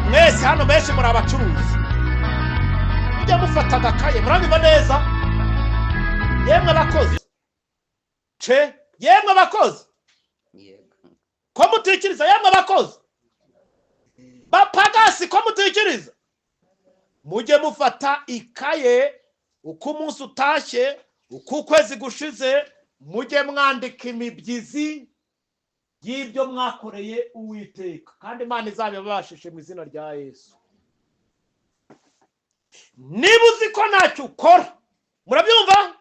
Mwese hano benshi muri abacuruzi, mujye mufata agakaye. Muranyumva neza? Yemwe abakozi ce, yemwe abakozi. Yego. Ko mutikiriza? Yemwe abakozi bapagasi, ko mutikiriza? Mujye mufata ikaye, uko umunsi utashye, uko ukwezi gushize, mujye mwandika imibyizi y'ibyo mwakoreye Uwiteka, kandi Imana izabibabashishe mu izina rya Yesu. Niba uzi ko ntacyo ukora, murabyumva,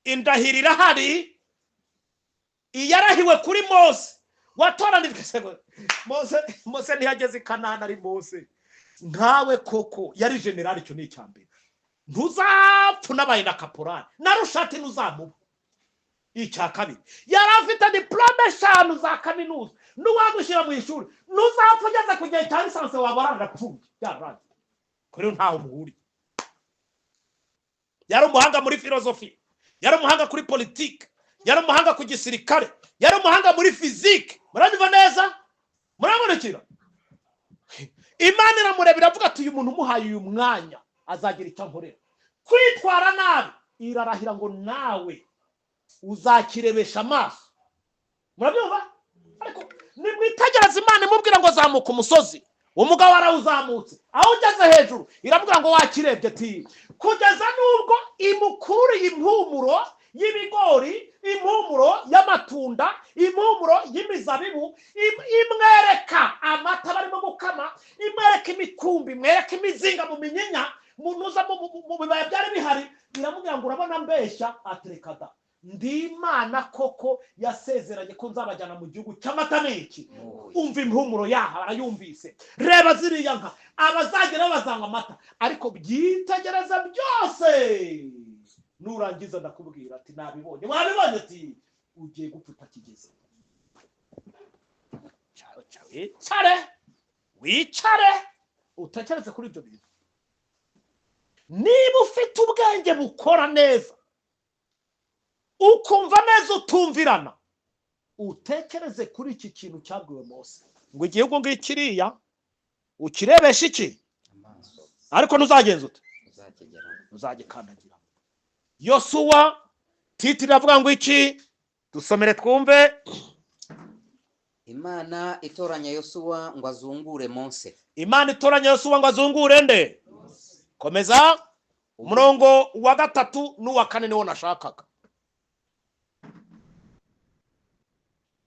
indahiro irahari, iyarahiwe kuri Mose watoranijwe. Se Mose, Mose ntiyageze i Kanani ari Mose nkawe koko? Yari generali. Icyo ni icya mbere. Ntuzapfa unabaye na kaporari na rushati, ntuzamuba. Icya kabiri, yari afite diporome 5 za kaminuza. N'uwagushyira mu ishuri, ntuzapfa ugeze ku gihe cya licence, waba wararapfuye, byararangiye. Kuri ntaho muhuriye. Yari umuhanga muri filozofi, yari umuhanga kuri politiki, yari umuhanga ku gisirikare, yari umuhanga muri fizike. Muranyumva neza? Murankurikira? Imana iramureba, iravuga ati: "Uyu muntu umuhaye uyu mwanya azagira icyo ankorera." Kwitwara nabi, irarahira ngo nawe uzakirebesha amaso. Murabyumva? Ariko nimwitegereze Imana imubwira ngo zamuka umusozi. Umugabo arawuzamutse, aho ugeze hejuru iramubwira ngo wakirebye? Ati kugeza n'ubwo imukururiye impumuro y'ibigori, impumuro y'amatunda, impumuro y'imizabibu, imwereka amata barimo gukama, imwereka imikumbi, imwereka imizinga mu minyinya, mu ntuza, mu bibaya byari bihari. Iramubwira ngo urabona mbeshya? Atereka da, ndi Imana koko yasezeranye ko nzabajyana mu gihugu cy'amata n'iki. Umva impumuro yaha, barayumvise. Reba ziriya nka, abazagera bazanywa amata. Ariko byitegereza byose, nurangiza ndakubwira ati nabibonye. Wabibonye? Ati ugiye gupfa utakigeze. Wicare, wicare utekereze kuri ibyo bintu. Niba ufite ubwenge bukora neza, ukumva neza, utumvirana, utekereze kuri iki kintu cyabwiwe Mose ngo igihugu ngikiriya ukirebesha iki? Amaso. Ariko ntuzagenza ute? Uzakigeramo. Uzagikandagira. Yosuwa, titre iravuga ngo iki? Dusomere twumve. Imana itoranya Yosuwa ngo azungure Mose. Imana itoranya Yosuwa ngo azungure nde? Komeza, umurongo wa 3 n'uwa 4 niwo nashakaga.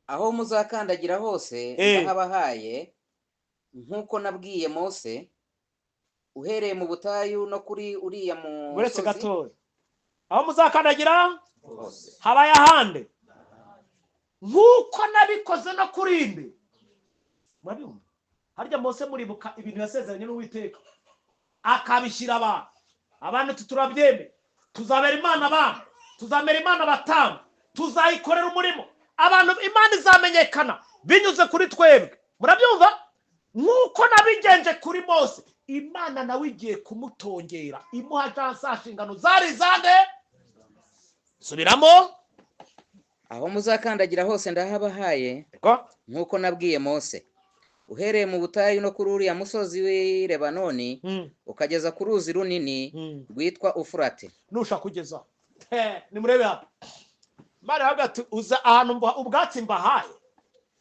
Aho muzakandagira hose ndahabahaye, nk'uko nabwiye Mose, uhereye mu butayu no kuri uriya Uretse musozi gatoya, aho muzakandagira hose. Habaye ahande, nk'uko nabikoze no kuri inde. Murabibona harya Mose, muribuka ibintu yasezeranye n'Uwiteka akabishyira abantu? Abantu turabyemeye, tuzabera Imana abantu, tuzamera Imana batanu, tuzayikorera umurimo, abantu Imana izamenyekana binyuze kuri twebwe. Murabyumva? Nk'uko nabigenje kuri Mose. Imana nawe igiye kumutongera, imuha za nshingano zari zande. Subiramo. Aho muzakandagira hose ndahabahaye, nk'uko nabwiye Mose, uhereye mu butayu no kuri uriya musozi w'i Lebanoni, ukageza ku ruzi runini rwitwa Ufurate. Nushaka kugeza, nimurebe hano, Imana iravuga ati uza ahantu ubwatsi mbahaye.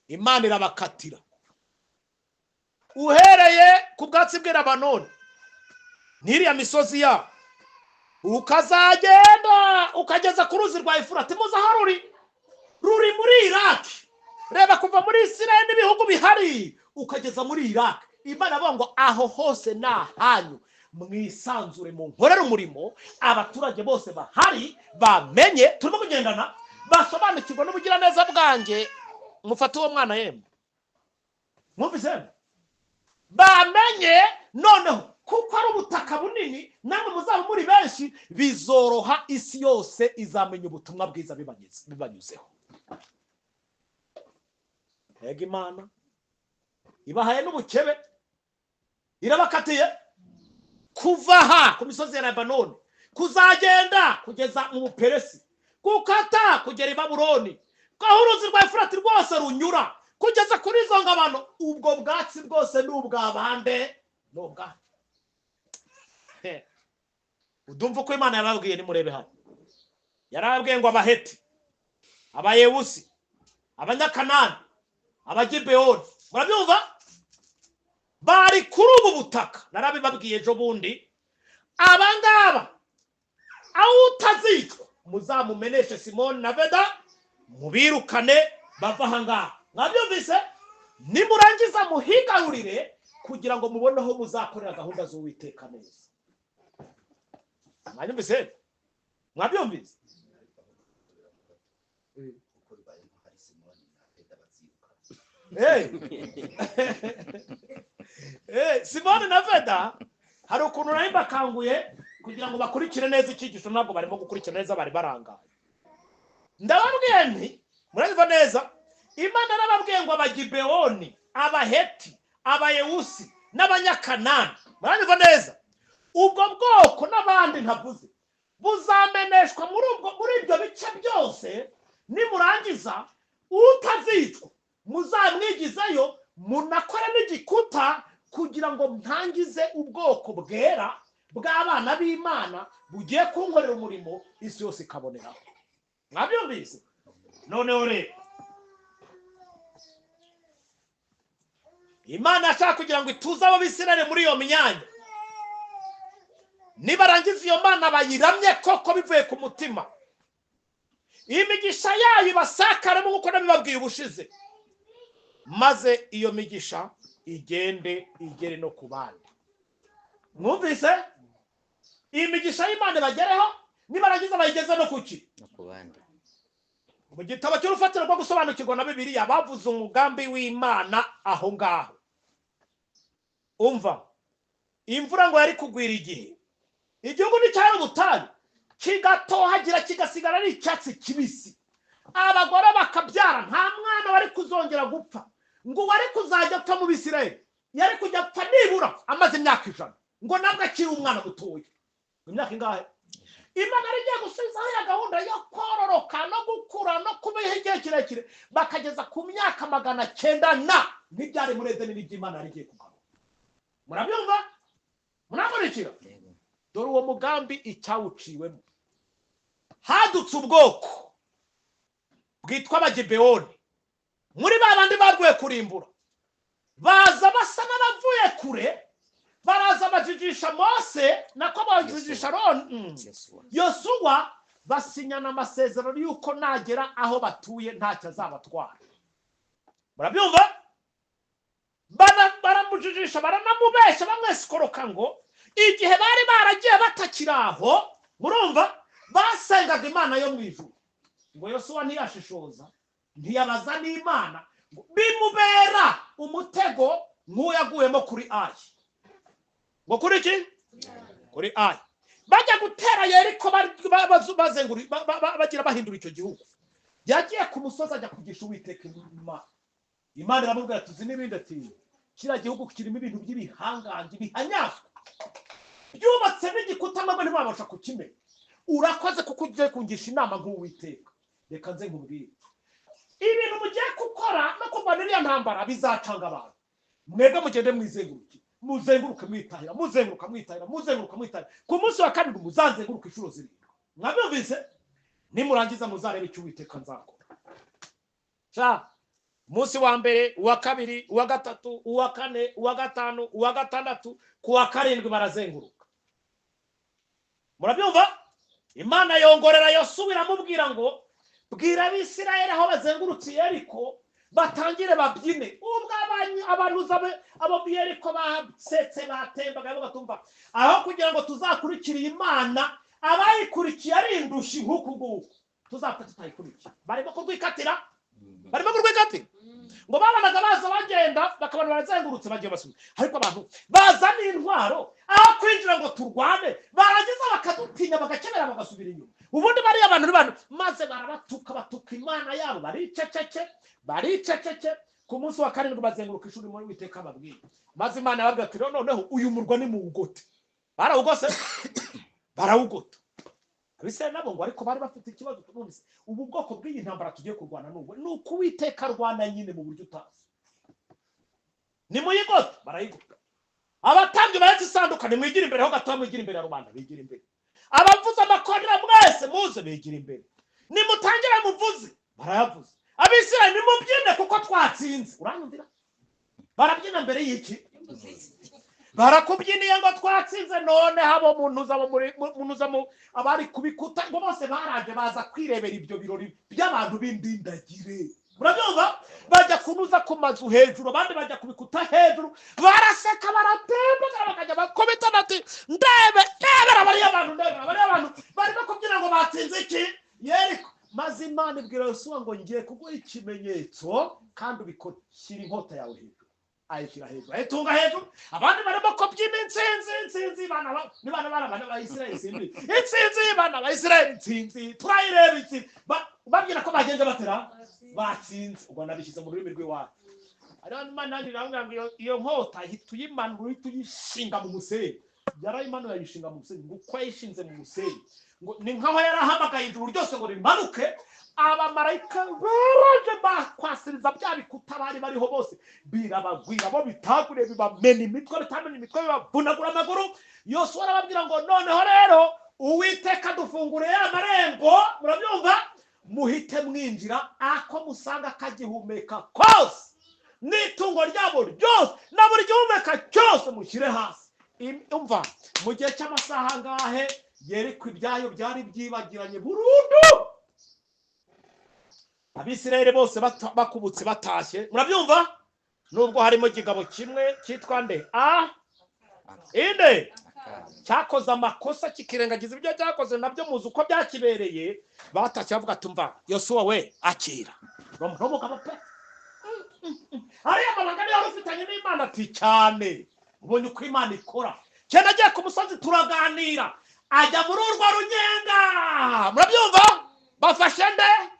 Imana irabakatira uhereye ku bwatsi bw'i Lebanoni n'iriya misozi yabo, ukazagenda ukageza ku ruzi rwa Efurati. Muzi aho ruri? Ruri muri Iraki. Reba, kuva muri Isirayeli n'ibihugu bihari ukageza muri Iraki. Imana avuga ngo aho hose ni ahanyu, mwisanzure, mu nkorere umurimo. Abaturage bose bahari bamenye, turimo kugendana, basobanukirwa n'ubugiraneza bwanjye. Mufate uwo mwana yemwe, mwumvise? Bamenye noneho kuko ari ubutaka bunini, namwe muzaba muri benshi, bizoroha, isi yose izamenya ubutumwa bwiza bibanyuzeho. Ega Imana ibahaye n'ubukebe, irabakatiye kuva aha ku misozi ya Lebanoni kuzagenda kugeza mu Buperesi, gukata kugera i Babuloni, aho uruzi rwa Efurati rwose runyura. Kugeza kuri izo ngabano, ubwo bwatsi bwose ni ubwa bande? Ni ubwacu. Udumva uko Imana yababwiye, nimurebe hano. Yarababwiye ngo Abaheti, Abayewusi, Abanyakanani, Abagibeyoni, murabyumva, bari kuri ubu butaka. Narabibabwiye ejo bundi, abangaba aho utazicwa muzamumeneshe Simoni na Veda, mubirukane bava aha ngaha. Mwabyumvise? Nimurangiza muhigarurire kugira ngo mubone aho muzakorera gahunda z'Uwiteka neza. Mwanyumvise? Mwabyumvise? Simoni na Veda hari ukuntu nari mbakanguye kugira ngo bakurikire neza icyigisho, ntabwo barimo gukurikira neza, bari barangaye. Ndababwiye nti murumva neza, Imana yarababwiye ngo Abagibeyoni, Abaheti, Abayewusi n'Abanyakanani, murumva neza, ubwo bwoko n'abandi ntavuze buzameneshwa muri ibyo bice byose. Nimurangiza utazicwa muzamwigizeyo, munakore n'igikuta kugira ngo ntangize ubwoko bwera bw'abana b'Imana bugiye kunkorera umurimo, isi yose ikaboneraho. Mwabyumvise? Noneho rero Imana ashaka kugira ngo ituze abo Bisirayeli muri iyo myanya. Nibarangiza iyo Mana bayiramye koko bivuye ku mutima, imigisha yayo ibasakaremo nk'uko nabibabwiye ubushize, maze iyo migisha igende igere no ku bandi. Mwumvise? Imigisha y'Imana bagereho, nibarangiza bayigeze no kuki? No ku bandi. Mu gitabo cy'urufatiro rwo gusobanukirwa na Bibiliya bavuze umugambi w'Imana aho ngaho. Umva, imvura ngo yari kugwira igihe, igihugu nticyari ubutayu, kigatohagira kigasigara ari icyatsi kibisi, abagore bakabyara, nta mwana wari kuzongera gupfa. Ngo wari kuzajya apfa mu Bisirayeli yari kujya apfa nibura amaze imyaka 100, ngo nabwo akiri umwana mutoya. Imyaka ingahe? Imana yari igiye gusubizaho ya gahunda yo kororoka no gukura no kubaho igihe kirekire, bakageza ku myaka 900 na ntibyari muri Edeni n'iby'Imana yari igiye kugaruka. Murabyumva? Murakurikira? Dore uwo mugambi icyawuciwemo. Hadutse ubwoko bwitwa Abagibeyoni, muri ba bandi barwiye kurimbura, baza basa n'abavuye kure, baraza bajijisha Mose, nako bajijisha Yosuwa, basinyana amasezerano y'uko nagera aho batuye ntacyo azabatwara. Murabyumva? Baramujijisha, baranamubeshya, bamwesikoroka ngo igihe bari baragiye batakiri aho, murumva, basengaga Imana yo mu ijuru. Ngo Yosuwa ntiyashishoza, ntiyabaza n'Imana, bimubera umutego nk'uwo yaguyemo kuri Ayi. Ngo kuri iki? Kuri Ayi. Bajya gutera Yeriko, bagira bahindura icyo gihugu. Yagiye ku musozi ajya kugisha Uwiteka Imana. Imana iramubwira tuzi n'ibindi, ati kiriya gihugu kirimo ibintu by'ibihangange bihanyazwa, byubatse n'igikuta mwebwe ntibabasha kukimenya. Urakoze kuko ugiye kungisha inama nk'Uwiteka. Reka nze nkubwire, ibintu mugiye gukora no kurwana iriya ntambara bizacanga abantu. Mwebwe mugende mwizenguruke, muzenguruke mwitahira, muzenguruka mwitahira, muzenguruka mwitahira. Ku munsi wa karindwi muzanzenguruka inshuro 7. Mwabyumvise? Nimurangiza muzarebe icyo Uwiteka nzakora. Sha, umunsi wa mbere, uwa kabiri, uwa gatatu, uwa kane, uwa gatanu, uwa gatandatu, ku wa karindwi barazenguruka. Murabyumva? Imana yongorera Yosuwa iramubwira ngo bwira Abisirayeli aho bazengurutse Yeriko batangire babyine. Ubwo abantu abo Yeriko basetse batembaga batumva, aho kugira ngo tuzakurikire Imana, abayikurikiye ari indushyi nk'uku nguku, tuzapfa tutayikurikiye. Barimo kurwikatira, barimo kurwikatira. Ngo babanaga baza bagenda bakabona barazengurutse bagiye basubira, ariko abantu baza n'intwaro aho kwinjira ngo turwane, barangiza bakadutinya bagakenera bagasubira inyuma. Ubundi bariya abantu ni bantu, maze barabatuka, batuka Imana yabo, bariceceke, bariceceke. Ku munsi wa karindwi bazenguruka ishuri muri Uwiteka babwira, maze Imana yababwira ati noneho uyu murwa ni muwugote. Barawugose, barawugota. Abisirayeli nabo ngo ariko bari bafite ikibazo, none se ubu bwoko bw'iyi ntambara tugiye kurwana n'ubu ni uko Uwiteka arwana nyine mu buryo utazi. Nimuyigote, barayigota. Abatambyi bahetse isanduka, nimwigire imbere ho gatoya, mwigire imbere ya rubanda, bigira imbere. Abavuza amakondera mwese muze, bigira imbere. Nimutangira muvuze, barayavuze. Abisirayeli nimubyine kuko twatsinze. Uranyumvira? Barabyina mbere y'iki? Barakubyiniye ngo twatsinze. None habo muntuza bo muri muntuza mu abari kubikuta ngo bose baraje baza kwirebera ibyo birori by'abantu b'indindagire. Murabyumva? Bajya kunuza ku mazu hejuru, abandi bajya kubikuta hejuru, baraseka, baratembagara, bakajya bakubita bati ndebe ndebera bariya bantu, ndebera bariya bantu barimo kubyina ngo batsinze iki? Yeriko. Maze Imana ibwira Yosuwa ngo ngiye kuguha ikimenyetso kandi ubikore, shyira inkota yawe hejuru. Ayishyira hejuru, ayitunga hejuru. Abandi barimo kubyina intsinzi, intsinzi, bana ni bana bana bana ba Isirayeli, simbi intsinzi, bana ba Isirayeli, intsinzi turayireba, intsinzi. Babyina ko bagenze batera batsinze. Ubwo nabishyize mu rurimi rw'iwacu. Hariho Imana nanjye irambwira ngo iyo nkota ihita uyimanura, uhita uyishinga mu musenyi. Yarayimanuye ayishinga mu musenyi. Ngo uko yayishinze mu musenyi, ngo ni nkaho yarahamagaye ijuru ryose ngo rimanuke. Abamarayika baraje bakwasiriza bya bikuta bari bariho bose, birabagwira, bo bitaguriye, bibamena imitwe, bitamena imitwe, bibavunagura amaguru. Yosuwa arababwira ngo noneho rero Uwiteka dufunguriye ya marembo, murabyumva, muhite mwinjira, ako musanga kagihumeka kose n'itungo ryabo ryose na buri gihumeka cyose mushyire hasi. Umva, mu gihe cy'amasaha angahe Yeriko ibyayo byari byibagiranye burundu. Abisirayeli bose bakubutse batashye, murabyumva, nubwo harimo igigabo kimwe cyitwa nde? A inde cyakoze amakosa kikirengagiza ibyo cyakoze, nabyo muzi uko byakibereye. Batashye bavuga ati umva Yosuwa we, akira n'umugabo pe, ariya mabanga niyo wari ufitanye n'Imana. Ati cyane, ubonye uko Imana ikora. Cyane agiye ku musozi turaganira, ajya muri urwo runyenga, murabyumva, bafashe nde?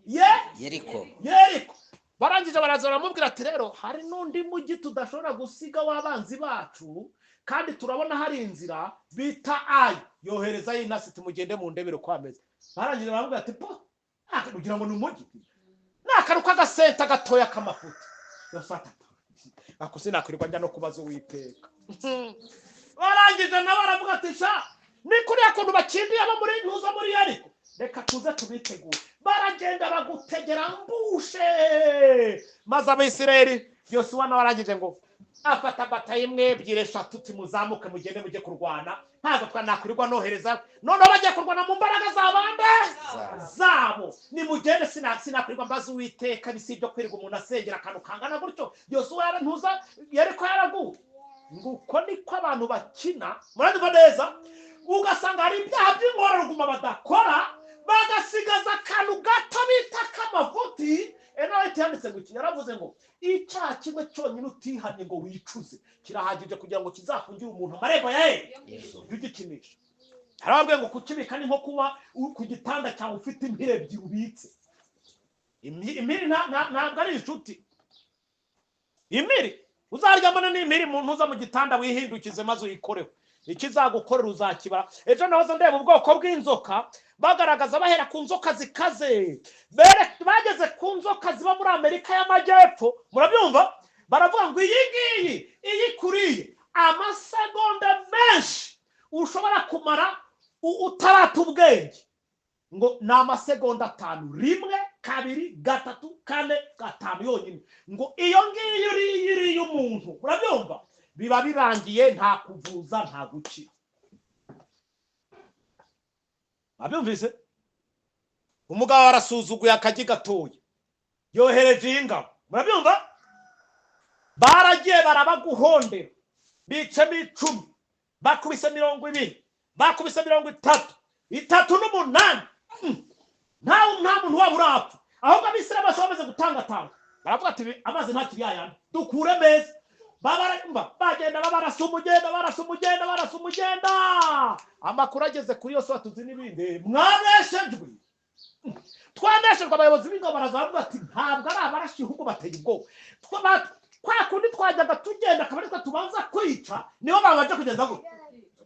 Ye Yeriko. Yeriko. Barangije baraza baramubwira ati rero hari n'undi mujyi tudashobora gusiga w'abanzi bacu, kandi turabona hari inzira bita Ayi. Yohereza y'intasi ati mugende mu ndebere uko ameze. Barangije baramubwira ati po kugira ngo ni umujyi ni akantu k'agasenta gatoya k'amafuti. Yafata ako sinakwirirwa njya no kubaza Uwiteka. Barangije nabo baravuga ati sha ni kuriya kuntu bakindiye abo muri ntuza muri Yeriko, reka tuze tubitegure. Baragenda bagutegera mbushe. Maze Abisirayeli Yosuwa nawe arangije ngo afata bataye imwe, ebyiri, eshatu, timuzamuke mugende mujye kurwana, ntabwo twanakwirirwa nohereza. Noneho bagiye kurwana mu mbaraga za bande zabo, nimugende, sinakwirirwa mbaza Uwiteka. Bisi ibyo kwirirwa umuntu asengera akantu kangana gutyo. Yosuwa yarantuza Yeriko yaraguye. Nguko niko abantu bakina, murandumva neza, ugasanga hari ibyaha by'ingororuguma badakora, bagasigaza akantu gato bita k'amafuti. Eno yanditse ngo iki? Yaravuze ngo icyaha kimwe cyonyine utihanye ngo wicuze kirahagije kugira ngo kizafungire umuntu amarembo ya Yesu. Ugikinisha. Harababwiye ngo kukibika ni nko kuba ku gitanda cyawe ufite impiri ebyiri ubitse. Impiri ntabwo ari inshuti. Impiri uzaryamana n'impiri mu ntuza mu gitanda wihindukize maze uyikoreho, ikizagukorera uzakibara. Ejo nahoze ndeba ubwoko bw'inzoka bagaragaza, bahera ku nzoka zikaze, bageze ku nzoka ziba muri Amerika y'Amajyepfo, murabyumva, baravuga ngo iyi ngiyi iyi kuriye amasegonda menshi ushobora kumara utarata ubwenge, ngo ni amasegonda 5, 1, 2, 3, 4, 5 yonyine. Ngo iyo ngiyi iriye umuntu, murabyumva, biba birangiye, nta kuvuza nta gukira. Abyumvise? Umugabo arasuzuguye akagi gatoya, yohereje ingabo, murabyumva, baragiye barabaguhondera, bicemo 10, bakubise 20, bakubise 30, 38. Nta muntu waba urapfa. Ahubwo Abisirayeli bose bamaze gutangatanga, baravuga ati amazi ntakiri yayandi, dukure meza. Bagenda babarasa umugenda, barasa umugenda, barasa umugenda. Amakuru ageze kuri Yosuwa tuzi n'ibindi, mwaneshejwe, twaneshejwe. Abayobozi b'ingabo baraza baravuga ati ntabwo ari abarashi ahubwo bateye ubwoba. Kwa kundi twajyaga tugenda akaba aritwe tubanza kwica, nibo babanje kugeza gutya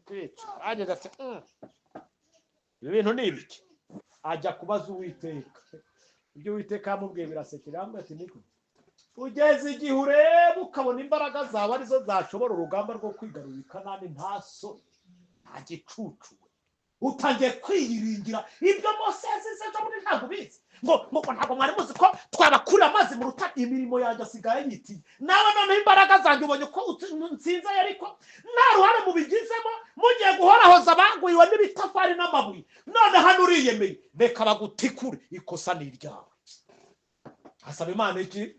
kwica. Arangije ati Ibi bintu ni ibiki? Ajya kubaza Uwiteka. Ibyo Uwiteka yamubwiye birasekera, yamubwiye ati niko ugeze igihe ureba ukabona imbaraga zawe arizo zashobora urugamba rwo kwigarurira Kanani, nta soni, nta gicucu, utangiye kwiyiringira ibyo Mose yazize ejo bundi. Ntabwo ubizi ngo ntabwo mwari muzi ko twabakurira amazi mu rutare, imirimo yanjye asigaye yitiye nawe. Noneho imbaraga zanjye ubonye ko nsinze, ariko nta ruhare mubigizemo, mugiye guhorahoza abagwiriwe n'ibitafari n'amabuye. None hano uriyemeye, reka bagutikure, ikosa ni iryawe. Asaba Imana iki?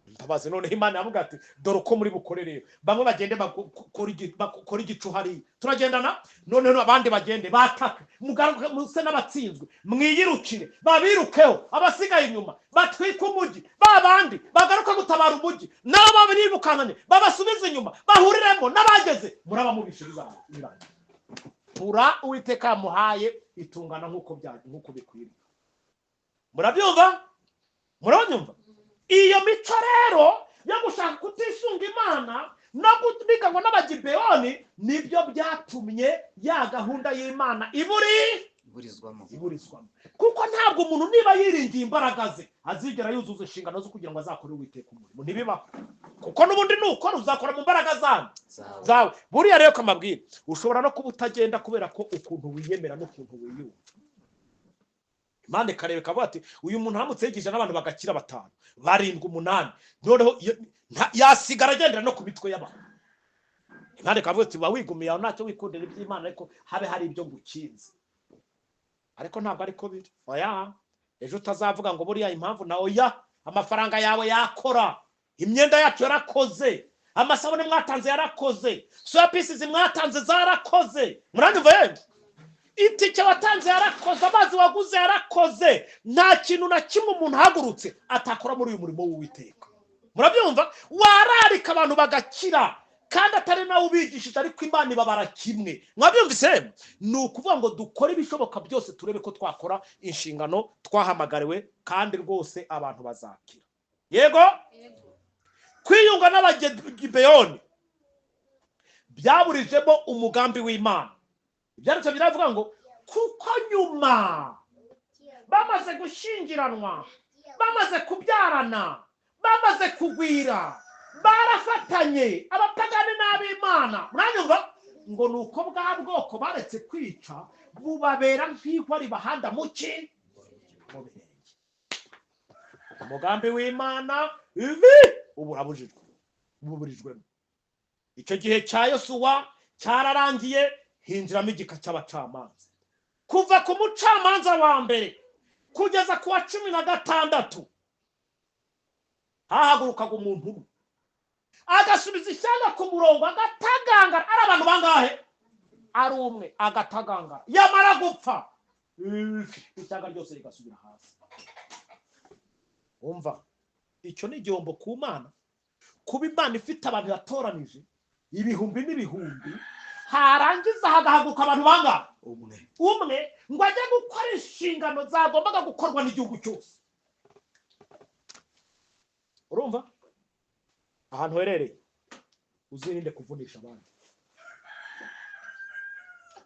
Imbabazi. Noneho Imana yavuga ati dore uko muri bukore rero, bamwe bagende bakora igicu hariya, turagendana, noneho abandi bagende batake, mugaruke muse n'abatsinzwe, mwiyirukire, babirukeho, abasigaye inyuma batwike umujyi, ba bandi bagaruka gutabara umujyi nabo babirirukankane, babasubize inyuma, bahuriremo n'abageze, muraba mubishe birangiye. Pura Uwiteka yamuhaye itungana nk'uko bikwiriye. Murabyumva? Murabanyumva? Iyo mico rero yo gushaka kutisunga Imana no gutiganywa n'Abagibeyoni nibyo byatumye ya gahunda y'Imana iburizwamo. Kuko ntabwo umuntu niba yiringiye imbaraga ze azigera yuzuza inshingano zo kugira ngo azakore Uwiteka umurimo, ntibibaho. Kuko n'ubundi nukora uzakora mu mbaraga zawe. Buriya rero kamabwira, ushobora no kuba utagenda kubera ko ukuntu wiyemera n'ukuntu wiyumva. Imana ikareba ikavuga ati uyu muntu aramutse yigisha n'abantu bagakira 5, 7, 8, noneho yasigara agendera no ku mitwe y'abantu. Imana ikavuga ati wigumiye aho ntacyo wikundira iby'Imana, ariko habe hari ibyo ngukinze. Ariko ntabwo ariko biri. Oya, ejo utazavuga ngo buriya impamvu na oya, amafaranga yawe yakora, imyenda yacu yarakoze, amasabune mwatanze yarakoze, soya pieces mwatanze zarakoze. Muranyumva yemwe? Itike watanze yarakoze, amazi waguze yarakoze. Nta kintu na kimwe umuntu ahagurutse atakora muri uyu murimo w'Uwiteka. Murabyumva? Wararika abantu bagakira kandi atari nawe ubigishije, ariko Imana ibabara kimwe. Mwabyumvise? Ni ukuvuga ngo dukore ibishoboka byose turebe ko twakora inshingano twahamagariwe, kandi rwose abantu bazakira. Yego? Kwiyunga n'Abagibeyoni byaburijemo umugambi w'Imana. Ibyanditswe biravuga ngo kuko nyuma bamaze gushyingiranwa, bamaze kubyarana, bamaze kugwira, barafatanye abapagani n'ab'Imana. Muranyumva? Ngo nuko bwa bwoko baretse kwica bubabera nk'ihwa ribahanda mu ki? Mu birenge. Umugambi w'Imana ibi uburabujijwe, buburijwemo. Icyo gihe cya Yosuwa cyararangiye, hinjiramo igika cy'abacamanza. Kuva ku mucamanza wa mbere kugeza ku wa 16 hahagurukaga umuntu umwe agasubiza ishyanga ku murongo, agatagangara. Ari abantu bangahe? Ari umwe, agatagangara. Yamara gupfa ishyanga ryose rigasubira hasi. Umva, icyo ni igihombo ku Mana, kuba Imana ifite abantu yatoranije ibihumbi n'ibihumbi, harangiza hagahaguruka abantu bangahe? Umwe ngo ajye gukora inshingano zagombaga gukorwa n'igihugu cyose. Urumva? Ahantu herereye uzirinde kuvunisha abandi.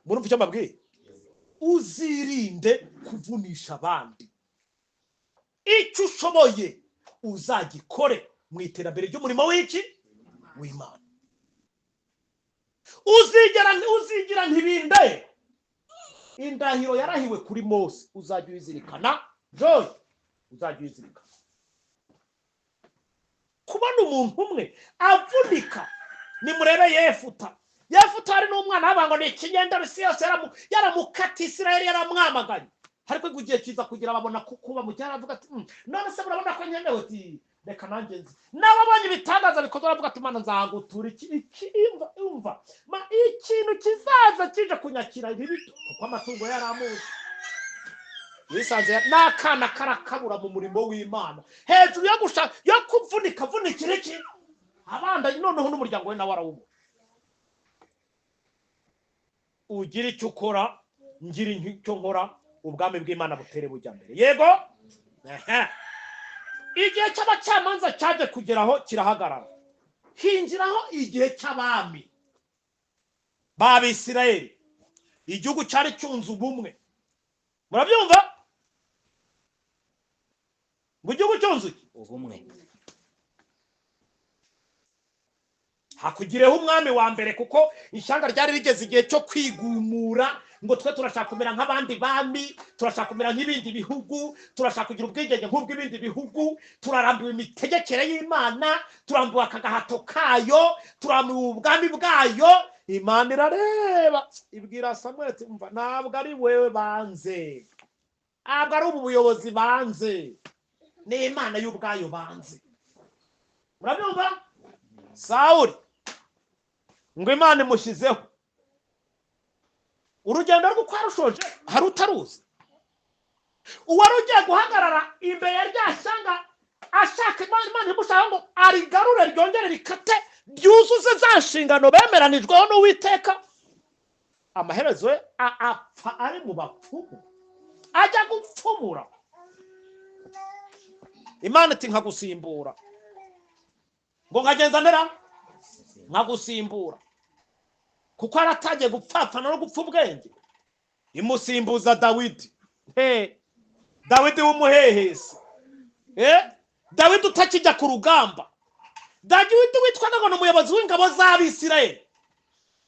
Murumva icyo mbabwiye? Uzirinde kuvunisha abandi. Icyo ushoboye uzagikore mu iterambere ry'umurimo w'iki? W'Imana. Uzigira ntibinde. Indahiro yarahiwe kuri Mose uzajya uyizirikana. Joy, uzajya uyizirikana. Kubona umuntu umwe avunika, nimurebe Yefuta. Yefuta ari n'umwana w'abango ni ikinyendaro, isi yose yaramukata, Isirayeli yaramwamaganye. Ariko igihe kiza kugira babona kuba mu cyaro, avuga ati none se murabona ko nkenewe? Ati reka nanjye nzi. Nawe abonye ibitangaza bikozwe aravuga ati Mana nzagutura iki umva ikintu kizaza kije kunyakira ibi, kuko amatungo yaramuzi. Yisanze n'akana karakabura mu murimo w'Imana, hejuru yo gushaka yo kuvunika vunikira iki abanda, noneho n'umuryango we nawe arawubura. Ugira icyo ukora, ngira icyo nkora, ubwami bw'Imana butere bujya mbere. Yego? Igihe cy'abacamanza cyaje kugeraho kirahagarara, hinjiraho igihe cy'abami b'Abisirayeli. Igihugu cyari cyunze ubumwe, Murabyumva? Ngo igihugu cyunze ubumwe. Hakugireho umwami wa mbere, kuko ishyanga ryari rigeze igihe cyo kwigumura, ngo twe turashaka kumera nk'abandi bami, turashaka kumera nk'ibindi bihugu, turashaka kugira ubwigenge nk'ubw'ibindi bihugu, turarambiwe imitegekere y'Imana, turambiwe aka gahato kayo, turambiwe ubwami bwayo. Imana irareba ibwira Samweli ati umva, ntabwo ari wewe banze, ntabwo ari ubu buyobozi banze, ni Imana y'ubwayo banze. Murabyumva? Sawuli ngo Imana imushyizeho urugendo rwo kwarushoje, hari utaruzi uwari ugiye guhagarara imbere ya rya shyanga ashaka Imana imushaka ngo arigarure ryongere rikate ryuzuze za nshingano bemeranijweho n'Uwiteka. Amaherezo ye apfa ari mu bapfumu, ajya gupfumura. Imana iti nkagusimbura, ngo nkagenza ndera nkagusimbura, kuko aratangiye gupfapfana no gupfa ubwenge. Imusimbuza Dawidi. Dawidi w'umuhehesi, Dawidi utakijya ku rugamba, Dawidi witwaga ngo ni umuyobozi w'ingabo z'Abisirayeli,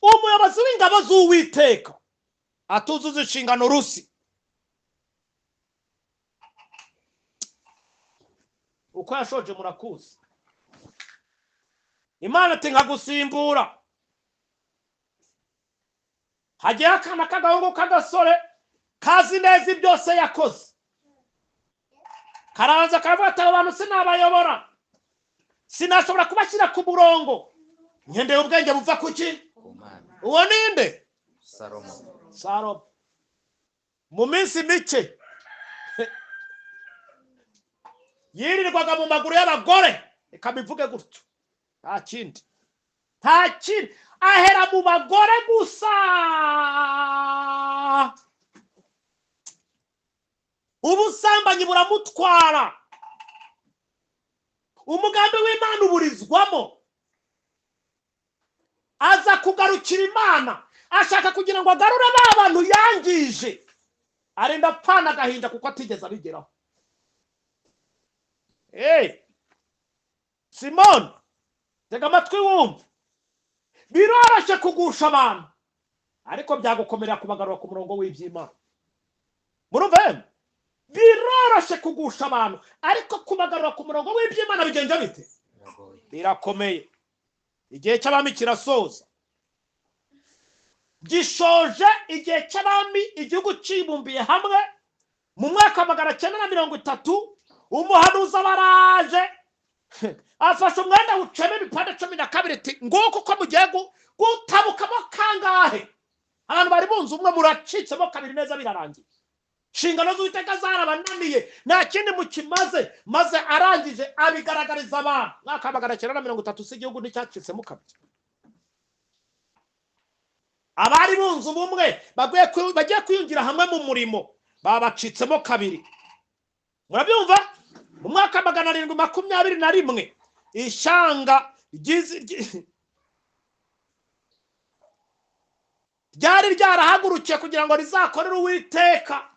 umuyobozi w'ingabo z'Uwiteka, atuzuza inshingano rusi. Uko yashoje murakuzi. Imana ati nkagusimbura. Hagiye akana k'agahungu k'agasore kazi neza byose yakoze, karabanza karavuga ati aba bantu sinabayobora, sinashobora kubashyira ku murongo, ngendeye ubwenge buva kuki? Uwo ninde? Salomo. Mu minsi mike yirirwaga mu maguru y'abagore, reka bivuge gutyo, nta kindi, nta kindi, ahera mu bagore gusa. Ubusambanyi buramutwara, umugambi w'Imana uburizwamo. Aza kugarukira Imana, ashaka kugira ngo agarure ba bantu yangije, arinda apfana agahinda kuko atigeze abigeraho. Simoni, tega amatwi wumve. Biroroshye kugusha abantu, ariko byagukomerera kubagarura ku murongo w'iby'Imana. Murumva? Biroroshye kugusha abantu, ariko kubagarura ku murongo w'iby'Imana bigenza bite? Birakomeye. Igihe cy'abami kirasoza, gishoje igihe cy'abami, igihugu cyibumbiye hamwe. Mu mwaka 930 umuhanuzi abaraje afashe umwenda uceme ibipande 12 ati nguko uko mugiye gutabukamo kangahe. Abantu bari bunze umwe, muracitsemo kabiri neza, birarangiye. Inshingano z'Uwiteka zarabananiye, nta kindi mukimaze. Maze arangije abigaragariza abantu. Mwaka 930 si igihugu nticyacitsemo kabiri. Abari bunze ubumwe bagiye kwiyungira hamwe mu murimo babacitsemo kabiri. Murabyumva? Mu mwaka 721 ishyanga ryari ryarahagurukiye kugira ngo rizakorere Uwiteka,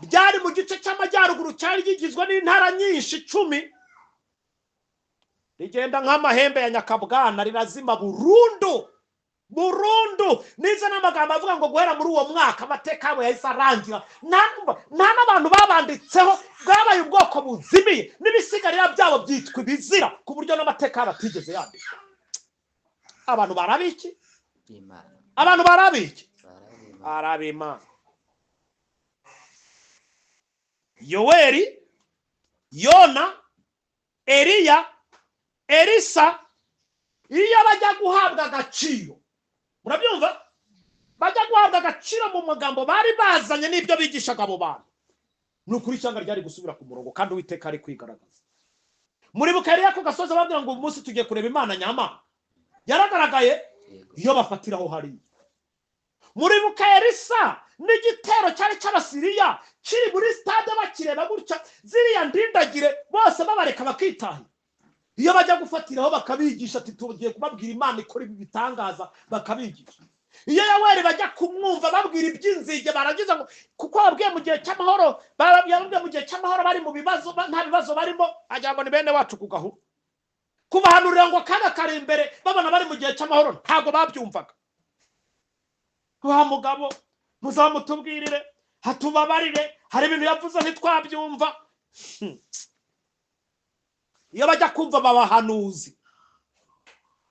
ryari mu gice cy'amajyaruguru cyari rigizwe n'intara nyinshi 10, rigenda nk'amahembe ya Nyakabwana, rirazima burundu burundu. Nize n'amagambo avuga ngo guhera muri uwo mwaka amateka yabo yahise arangira, nta n'abantu babanditseho, bwabaye ubwoko buzimiye, n'ibisigarira byabo byitwa ibizira, ku buryo n'amateka yabo atigeze yandikwa. Abantu barabiki? Abantu barabiki? Arabimana. Yoweri, Yona, Eliya, Elisa, iyo bajya guhabwa agaciro, murabyumva? Bajya guhabwa agaciro mu magambo bari bazanye n'ibyo bigishaga abo bantu, ni ukuri ishyanga ryari gusubira ku murongo, kandi Uwiteka ari kwigaragaza. Muribuka Eliya ku gasozi ababwira ngo umunsi tugiye kureba Imana nyama, yaragaragaye iyo bafatiraho hariya. Muribuka Elisa n'igitero cyari cy'Abasiriya kiri muri stade, bakireba gutya ziriya ndindagire bose babareka bakitahira. Iyo bajya gufatiraho bakabigisha ati tugiye kubabwira Imana ikora ibi bitangaza, bakabigisha. Iyo Yoweri bajya kumwumva babwira iby'inzige, barangiza ngo kuko babwiye mu gihe cy'amahoro, babwiye mu gihe cy'amahoro bari mu bibazo, nta bibazo barimo, agira ngo ni bene wacu ku gahuru. Kubahanurira ngo akaga kari imbere, babona bari mu gihe cy'amahoro, ntabwo babyumvaga. Wa mugabo muzamutubwirire, hatubabarire, hari ibintu yavuze ntitwabyumva. Iyo bajya kumva babahanuzi,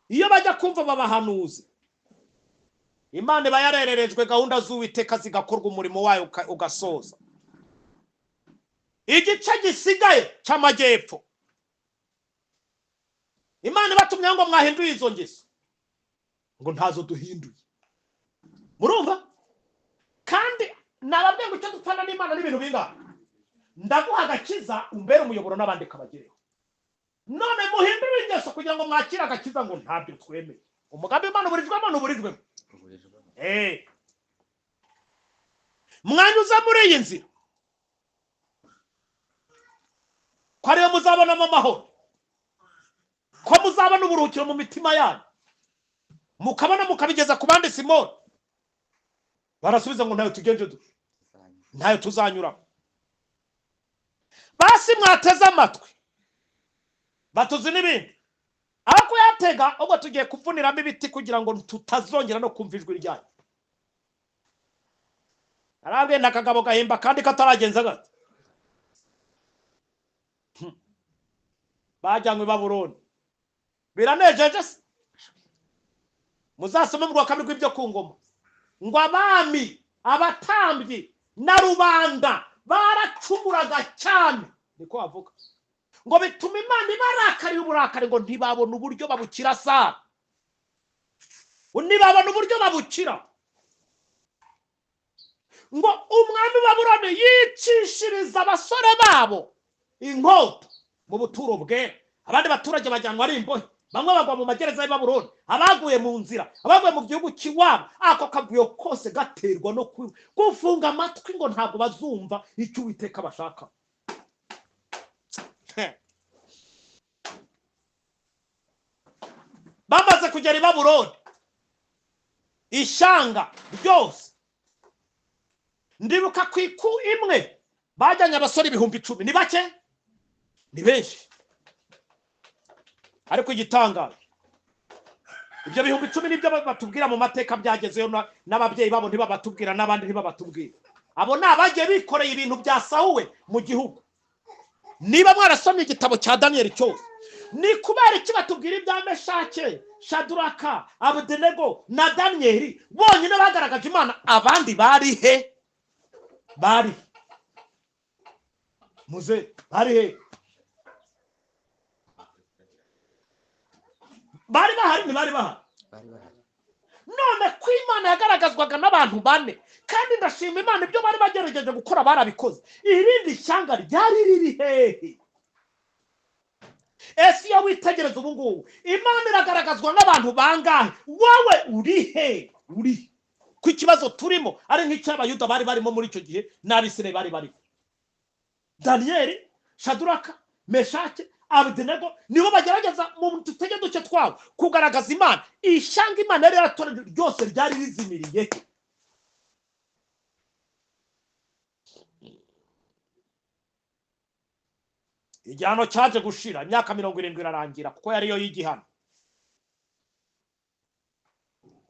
iyo bajya kumva babahanuzi, Imana iba yarererejwe gahunda z'Uwiteka zigakorwa, umurimo wayo ugasoza. Igice gisigaye cy'amajyepfo, Imana ibatumye ngo mwahinduye izo ngeso, ngo ntazo duhinduye. Murumva? Kandi nababwiye ngo icyo dupfana n'Imana n'ibintu bingana. Ndaguha agakiza umbere umuyoboro n'abandi kabagereho. None muhindure ingeso kugira ngo mwakire agakiza, ngo ntabyo twemeye. Umugambi w'Imana uburijwemo n'uburijwemo. Mwanyuze muri iyi nzira ko ariyo muzabonamo amahoro, ko muzabona uburuhukiro mu mitima yanyu, mukabona mukabigeza ku bandi. Simoni barasubiza ngo ntayo tugenje dute, ntayo tuzanyuramo. Basi mwateze amatwi batuzi n'ibindi, aho kuyatega ubwo tugiye kuvuniramo ibiti kugira ngo tutazongera no kumva ijwi ryanyu. Arabwiye akagabo gahimba kandi kataragenza gato. Bajyanywe i Babuloni. Biranejeje se? Muzasome mu rwa kabiri rw'ibyo ku ngoma ngo abami, abatambyi na rubanda baracumuraga cyane, niko bavuga, ngo bituma Imana ibarakariye uburakari, ngo ntibabona uburyo babukira sara, ntibabona uburyo babukira. Ngo umwami Babuloni yicishiriza abasore babo inkota mu buturo bwera, abandi baturage bajyanwa ari imbohe, bamwe bagwa mu magereza y'i Babuloni, abaguye mu nzira, abaguye mu gihugu cy'iwabo. Ako kavuyo kose gaterwa no gufunga amatwi ngo ntabwo bazumva icyo Uwiteka bashaka. Bamaze kugera i Babuloni, ishyanga ryose, ndibuka ku iku imwe bajyanye abasore 10,000. Ni bake? Ni benshi. Ariko igitangaje, ibyo 10,000 nibyo batubwira mu mateka byagezeyo, n'ababyeyi babo ntibabatubwira, n'abandi ntibabatubwira. Abo ni abagiye bikoreye ibintu byasahuwe mu gihugu. Niba mwarasomye igitabo cya Daniyeli cyose, ni kubera iki batubwira ibya Meshake, Shaduraka, Abedenego na Daniyeli bonyine bagaragaje Imana, abandi bari he? Bari muze, bari he? Bari bahari? Ntibari bahari. None ko Imana yagaragazwaga n'abantu bane, kandi ndashima Imana ibyo bari bagerageje gukora barabikoze. Irindi shyanga ryari riri hehe? Ese iyo witegereza ubu ngubu Imana iragaragazwa n'abantu bangahe? Wowe uri he? Uri ku kibazo turimo ari nk'icy'Abayuda bari barimo muri icyo gihe n'Abisirayeli bari barimo. Daniyeli, Shaduraka, Meshake, Abedenego nibo bagerageza mu tutege duke twabo kugaragaza Imana. Ishyanga Imana yari yaratoranyije ryose ryari rizimiriye. Igihano cyaje gushira, imyaka 70 irarangira, kuko yari yo y'igihano.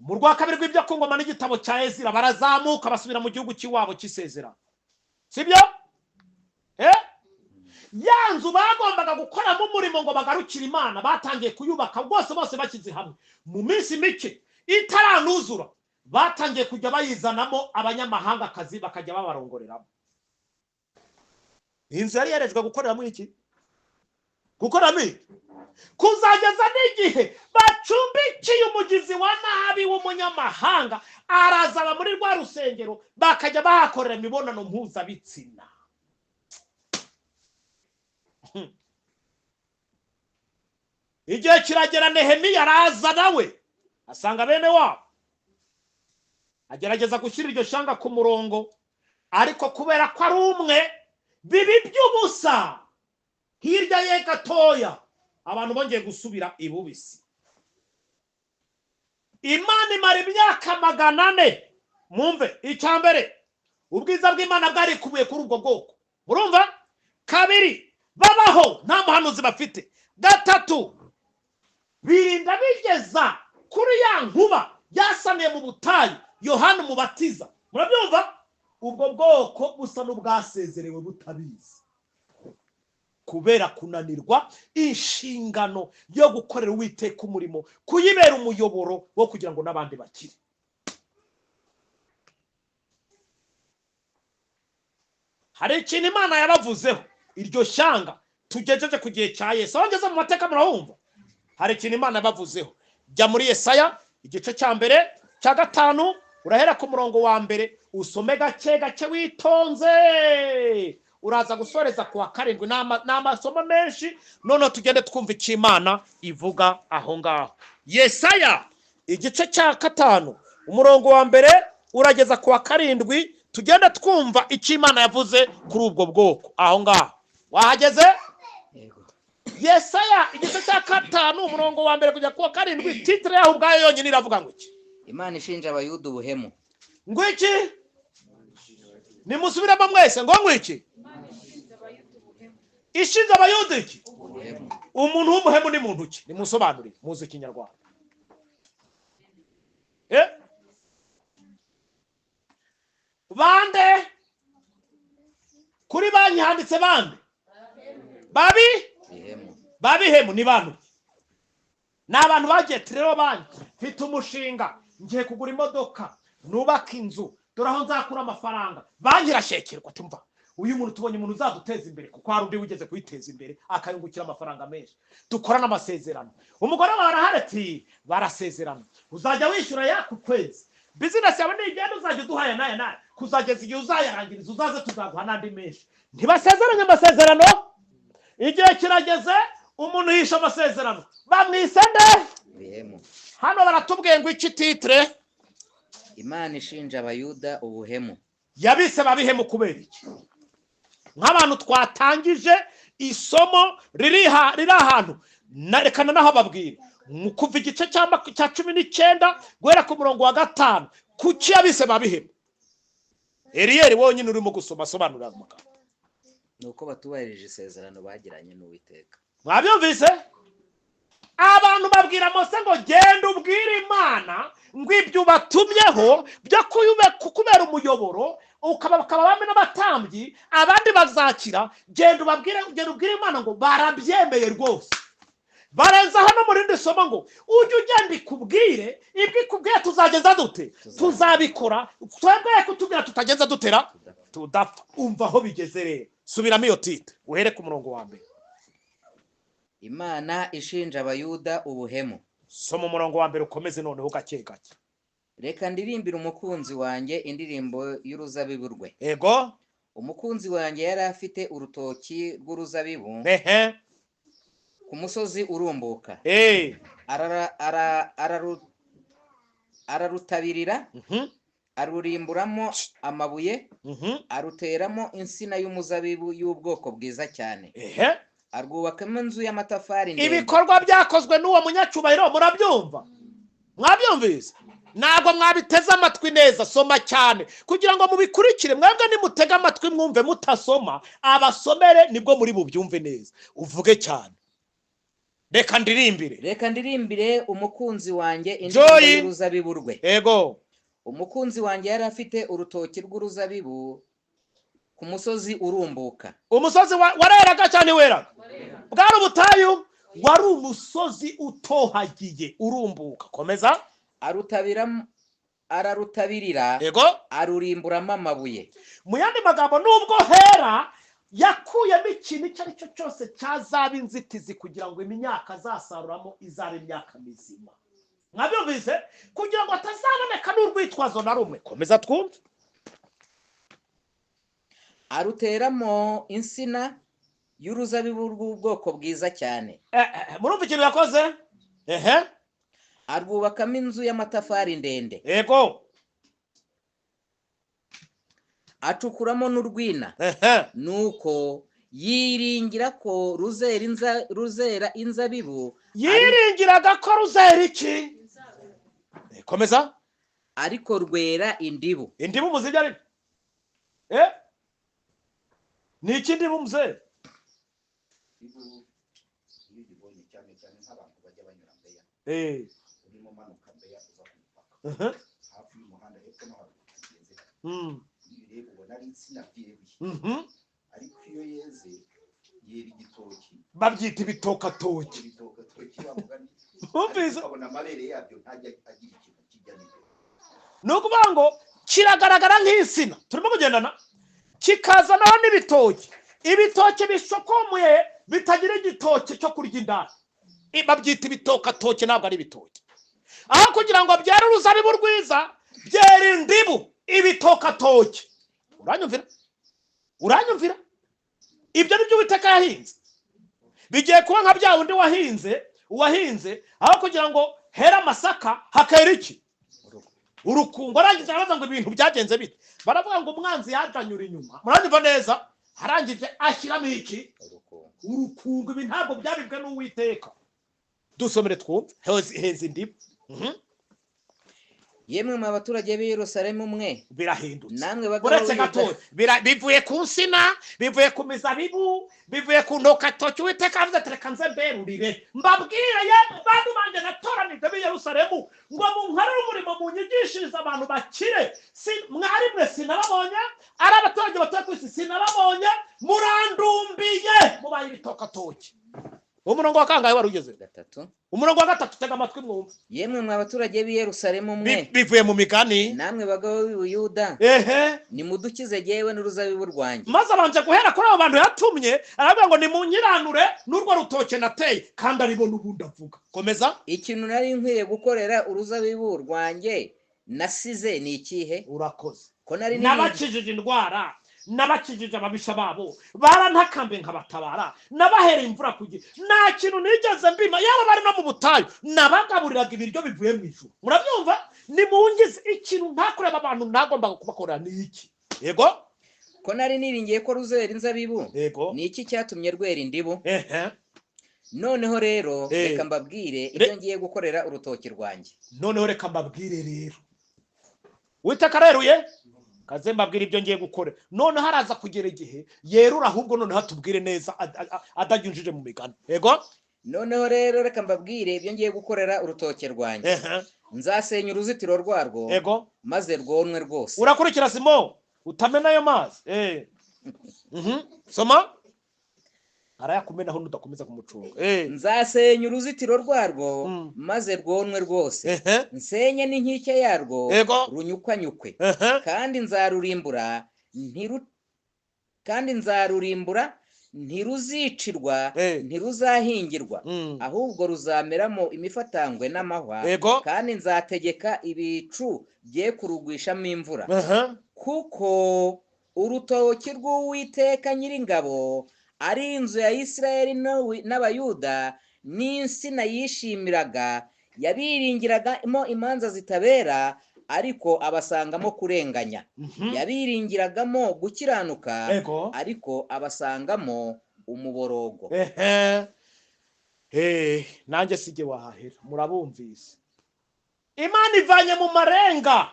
Mu rwa kabiri rw'ibyo ku ngoma n'igitabo cya Ezira, barazamuka basubira mu gihugu cy'iwabo cy'isezerano. Sibyo? Ya nzu bagombaga gukoramo umurimo ngo bagarukire Imana, batangiye kuyubaka bose bose bashyize hamwe. Mu minsi mike itaranuzura, batangiye kujya bayizanamo abanyamahangakazi bakajya babarongoreramo. Inzu yari yarejwe gukoreramo iki? Gukoramo iki? Kuzageza n'igihe bacumbikiye umugizi wa nabi w'umunyamahanga, arazaba muri rwa rusengero, bakajya bahakorera imibonano mpuzabitsina. Igihe kiragera Nehemiya araza nawe asanga bene wabo, agerageza gushyira iryo shyanga ku murongo, ariko kubera ko ari umwe bibi by'ubusa, hirya ye gatoya abantu bongeye gusubira ibubisi. Imana imara imyaka 400. Mwumve, icya mbere ubwiza bw'Imana bwarikubuye kuri ubwo bwoko. Murumva? Kabiri, babaho nta muhanuzi bafite. Gatatu, birinda bigeza kuri ya nkuba yasamiye mu butayu Yohana Umubatiza. Murabyumva? Ubwo bwoko busa n'ubwasezerewe butabizi, kubera kunanirwa inshingano yo gukorera Uwiteka umurimo, kuyibera umuyoboro wo kugira ngo n'abandi bakire. Hari ikintu Imana yabavuzeho iryo shyanga tugejeje ku gihe cya Yesu. Aho ngeze mu mateka murahumva, hari ikintu Imana yabavuzeho. Jya muri Yesaya igice cya 1 cya 5, urahera ku murongo wa 1, usome gake gake witonze, uraza gusoreza ku wa 7. Ni amasomo menshi, noneho tugende twumva icyo Imana ivuga aho ngaho. Yesaya igice cya 5 umurongo wa 1 urageza ku wa 7, tugende twumva icyo Imana yavuze kuri ubwo bwoko aho ngaho. Wahageze? Yesaya igice cya 5 umurongo wa 1 kujya ku wa 7, titre yaho ubwayo yonyine iravuga ngo iki? Imana ishinja Abayuda ubuhemu. Ngo iki? Nimusubiremo mwese, ngo iki? Ishinja Abayuda iki? Umuntu w'umuhemu ni muntu ki? Nimusobanurire muzi Ikinyarwanda. Bande kuri banki handitse bande? Babi babihemu ni bantu. Ni abantu bagiye rero banki, mfite umushinga, ngiye kugura imodoka, nubaka inzu, dore aho nzakura amafaranga. Banki irashekerwa, tumva uyu muntu tubonye umuntu uzaduteza imbere, kuko hari undi wigeze kwiteza imbere akayungukira amafaranga menshi, dukora n'amasezerano. Umugore wawe arahari ati barasezerana, uzajya wishyura ya ku kwezi, bizinesi yawe nigenda uzajya uduhaya n'aya n'aya, kuzageza igihe uzayarangiriza, uzaze tuzaguha n'andi menshi. Ntibasezeranye amasezerano, igihe kirageze umuntu yishe amasezerano, bamwise nde? Hano baratubwiye ngo iki titre? Imana ishinja Abayuda ubuhemu. Yabise babihemu kubera iki? Nk'abantu twatangije isomo riri ahantu, rekana naho babwira kuva igice cya 19 guhera ku murongo wa 5, kuki yabise babihemu? Eriyeri wonyine urimo gusoma asobanurira amagambo. Nuko batubahirije isezerano bagiranye n'Uwiteka. Mwabyumvise? Abantu babwira Mose ngo genda ubwire Imana ngo ibyo ubatumyeho byo kukubera umuyoboro, ukaba bamwe n'abatambyi, abandi bazakira, genda ubabwire, genda ubwire Imana ngo barabyemeye rwose. Barenza hano muri rindi somo ngo ujye ugenda ikubwire ibyo ikubwiye, tuzageza dute? Tuzabikora. Twebwe kutubwira tutageza dutera tudapfa. Umva aho bigeze rero. Subiramo iyo titre uhere ku murongo wa 1. Imana ishinja Abayuda ubuhemu. Soma umurongo wa 1 ukomeze noneho gake gake. Reka ndirimbire umukunzi wanjye indirimbo y'uruzabibu rwe. Ego. Umukunzi wanjye yari afite urutoki rw'uruzabibu ku musozi urumbuka. Ararutabirira, arurimburamo amabuye, aruteramo insina y'umuzabibu y'ubwoko bwiza cyane. Arwubakamo inzu y'amatafari ndende. Ibikorwa byakozwe n'uwo munyacyubahiro murabyumva? Mwabyumvise? Ntabwo mwabiteze amatwi neza, soma cyane kugira ngo mubikurikire. Mwebwe nimutega amatwi mwumve, mutasoma abasomere nibwo muri bubyumve neza. Uvuge cyane. Reka ndirimbire. Reka ndirimbire umukunzi wanjye indirimbo y'uruzabibu rwe. Ego. Umukunzi wanjye yari afite urutoki rw'uruzabibu ku musozi urumbuka. Umusozi wareraga cyane weraga. Bwari ubutayu, wari umusozi utohagiye urumbuka. Komeza. Ararutabirira, ego, arurimburamo amabuye. Mu yandi magambo, nubwo hera yakuyemo ikintu icyo ari cyo cyose cyazaba inzitizi kugira ngo imyaka azasaruramo izabe imyaka mizima. Mwabyumvise? Kugira ngo atazaboneka n'urwitwazo na rumwe. Komeza twumve. Aruteramo insina y'uruzabibu rw'ubwoko bwiza cyane. Murumva ikintu yakoze? Arwubakamo inzu y'amatafari ndende. Ego. Acukuramo n'urwina. Nuko yiringira ko ruzera inzabibu. Yiringiraga ko ruzera iki? Komeza. Ariko rwera indibu. Indibu muzi ibyo ari byo? Ni iki indibu, muzehe? Iyo uyibonye, cyane cyane nk'abantu bajya banyura Mbeya, urimo umanuka Mbeya uza ku mupaka, hafi y'umuhanda hepfo no haruguru hagenze, iyo ureba ubona ari insina byeruye, ariko iyo yeze yera igitoki. Babyita ibitokatoki. Ibitokatoki wa mugani. Wumvise? Ukabona amabere yabyo ntajya agira ikintu kijya n'imbere. Ni ukuvuga ngo kiragaragara nk'insina, turimo kugendana, kikazanaho n'ibitoki, ibitoki bisokomuye bitagira igitoki cyo kurya indani. Babyita ibitokatoki, ntabwo ari ibitoki. Aho kugira ngo byere uruzabibu rwiza, byera indibu, ibitokatoki. Uranyumvira? Uranyumvira? Ibyo ni byo Uwiteka yahinze. Bigiye kuba nka bya wundi wahinze, uwahinze aho kugira ngo here amasaka hakera iki? Urukungu. Arangije arabaza ngo ibintu byagenze bite? Baravuga ngo umwanzi yajanyura inyuma. Muranyumva neza? Arangije ashyiramo iki? Urukungu. Ibi ntabwo byabibwe n'Uwiteka. Dusomere twumve. Heza indibu. Yemwe mwa baturage b'i Yerusalemu mwe, Birahindutse. namwe bagabo Uretse b'i Yuda, gato, bivuye ku nsina, bivuye ku mizabibu, bivuye ku ntokatoki. Uwiteka avuze ati: "Reka nze mberurire, mbabwire, yemwe bantu banjye natoranije b'i Yerusalemu, ngo munkorere umurimo, munyigishirize abantu bakire. Si mwari mwe sinababonye, ari abaturage batuye ku isi sinababonye, murandumbiye, mubaye ibitokatoki." Umurongo wa kangahe wari ugeze? Gatatu. Umurongo wa gatatu, tega amatwi mwumve. Yemwe mwa baturage b'i Yerusalemu mwe, Bivuye mu Migani. namwe bagabo b'i Buyuda, nimudukize jyewe n'uruzabibu rwanjye. Maze abanje guhera kuri abo bantu yatumye, aravuga ngo nimunkiranure n'urwo rutoke nateye, kandi aribo n'ubundi avuga. Komeza. Ikintu nari nkwiye gukorera uruzabibu rwanjye nasize ni ikihe? Urakoze. Ko nari niringiye Nabakijije indwara, nabakijije ababisha babo, barantakambe nkabatabara, nabahereye imvura ku gihe, nta kintu nigeze mbima, yaba bari no mu butayu nabagaburiraga ibiryo bivuye mu ijuru. Murabyumva? Nimungize, ikintu ntakorera abantu ntagombaga kubakorera ni iki? Yego. Ko nari niringiye ko ruzera inzabibu, ni iki cyatumye rwera indibu? Noneho rero, reka mbabwire ibyo ngiye gukorera urutoki rwanjye. Noneho reka mbabwire rero, Uwiteka areruye kaze mbabwire ibyo ngiye gukora. Noneho araza kugera igihe yerura, ahubwo noneho atubwire neza adanyujije mu migani. Yego. Noneho rero, reka mbabwire ibyo ngiye gukorera urutoki rwanjye. Nzasenya uruzitiro rwarwo, maze rwonwe rwose. Urakurikira, Simo? Utamena ayo mazi. Soma, arayakumenaho nudakomeza kumucunga. Nzasenya uruzitiro rwarwo, maze rwonwe rwose, nsenye n'inkike yarwo, runyukwanyukwe. Kandi nzarurimbura, ntiruzicirwa, ntiruzahingirwa, ahubwo ruzameramo imifatangwe n'amahwa. Kandi nzategeka ibicu bye kurugwishamo imvura, kuko urutoki rw'Uwiteka Nyiringabo ari inzu ya Isirayeli n'Abayuda, n'insina yishimiraga. Yabiringiragamo imanza zitabera, ariko abasangamo kurenganya. Yabiringiragamo gukiranuka, ariko abasangamo umuborogo. Ehe, nanjye sijye wahahera. Murabumvise, Imana ivanye mu marenga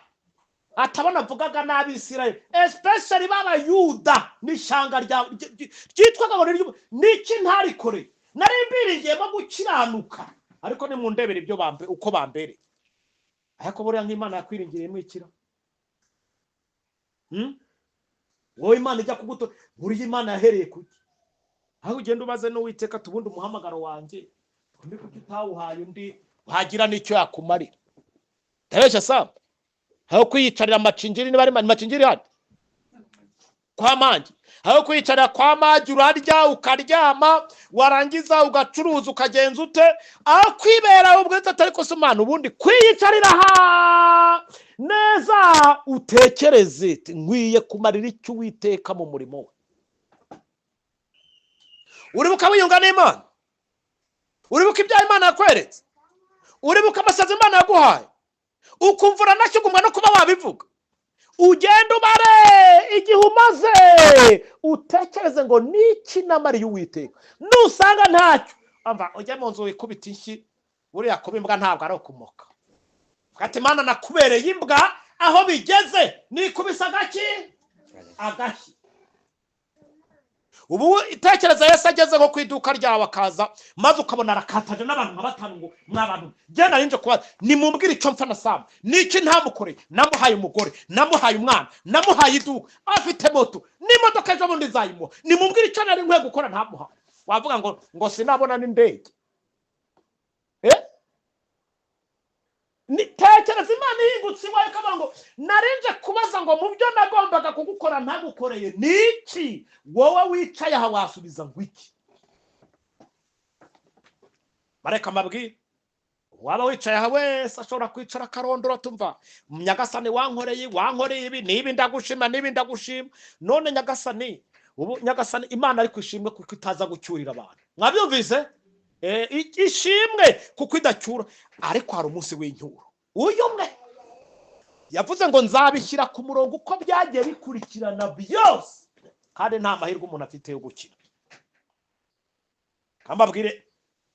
atabona avugaga n'Abisirayeli, especially b'Abayuda n'ishyanga ryitwaga ngo niki ntarikoreye. Nari mbiringiyemo gukiranuka, ariko nimundebere ibyo bambe uko bambereye. Ariko buriya nk'Imana yakwiringiriyemo ikira? Wowe Imana ijya kuguto, buriya Imana yahereye kuki? Aho ugenda ubaze n'Uwiteka, tubundi umuhamagaro wanjye undi kuki utawuhaye undi wagira n'icyo yakumarira? Ndabeshya samba? Aho kwiyicarira amacinjiri, niba ari macinjiri hano kwa Mangi, aho kwiyicarira kwa Magi, urarya ukaryama, warangiza ugacuruza, ukagenza ute, aho kwibera ubwo atari ko se Imana, ubundi kwiyicarira aha neza, utekereze uti, nkwiye kumarira icyo Uwiteka mu murimo we. Uribuka wiyunga n'Imana? Uribuka ibyo Imana yakweretse? Uribuka amasezerano Imana yaguhaye, ukumva uranashyugumwa no kuba wabivuga? Ugenda ubare igihe umaze, utekereze ngo niki namariye Uwiteka. Nusanga ntacyo, ujye mu nzu wikubita inshyi. Buriya kuba imbwa ntabwo ari ukumoka. Ati Mana nakubereye imbwa, aho bigeze nikubise agaki agashyi. Ubu itekereza Yesu ageze nko ku iduka ryawe akaza, maze ukabona arakataje n'abantu nka batanu, ngo mwabantu njye nari nje kubaza, nimumbwire icyo mpfa na Samu, niki ntamukoreye? Namuhaye umugore, namuhaye umwana, namuhaye iduka, afite moto n'imodoka, ejo bundi nzayimuha. Nimumbwire icyo nari nkwiye gukora ntamuha. Wavuga ngo sinabona n'indege. Tekereza Imana ihingutse iwawe ikavuga ngo narinje kubaza ngo mu byo nagombaga kugukora ntagukoreye niki? Wowe wicaye aha wasubiza ngo iki? Bareka amabwire. Waba wicaye aha wese ashobora kwicara akarondora, tumva Nyagasani wankoreye, wankoreye ibi nibi, ndagushima, nibi ndagushima. None Nyagasani, ubu Nyagasani Imana ari kwishimwe kuko itaza gucyurira abantu. Mwabyumvise? Ishimwe kuko idacyura, ariko hari umunsi w'incyuro. Uyu umwe yavuze ngo nzabishyira ku murongo uko byagiye bikurikirana byose, kandi nta mahirwe umuntu afite yo gukira. Kambabwire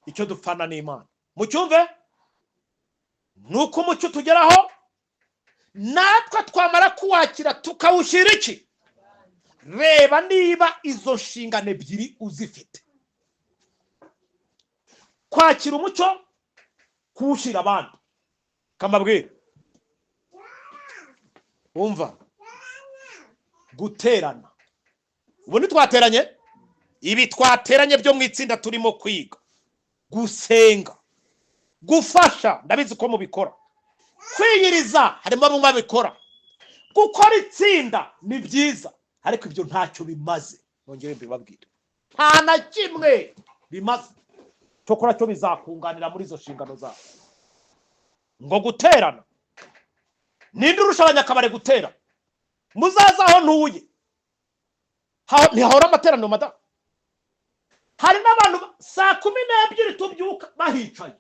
icyo dupfana n'Imana, mucyumve, nuko umucyo tugeraho natwe twamara kuwakira tukawushyira iki? Reba niba izo nshingano ebyiri uzifite: kwakira umucyo, kuwushyira abandi. Kambabwire, umva, guterana. Ubu ntitwateranye, ibi twateranye byo mu itsinda turimo kwiga, gusenga, gufasha, ndabizi ko mubikora, kwiyiriza, harimo bamwe babikora, gukora itsinda ni byiza, ariko ibyo ntacyo bimaze. Nongere mbibabwire, nta na kimwe bimaze. Cyokora cyo bizakunganira muri izo nshingano zawe. Ngo guterana, ninde urusha abanyakabare gutera? Muzaze aho ntuye, ntihahora amateraniro madamu. Hari n'abantu 12:00 tubyuka bahicaye,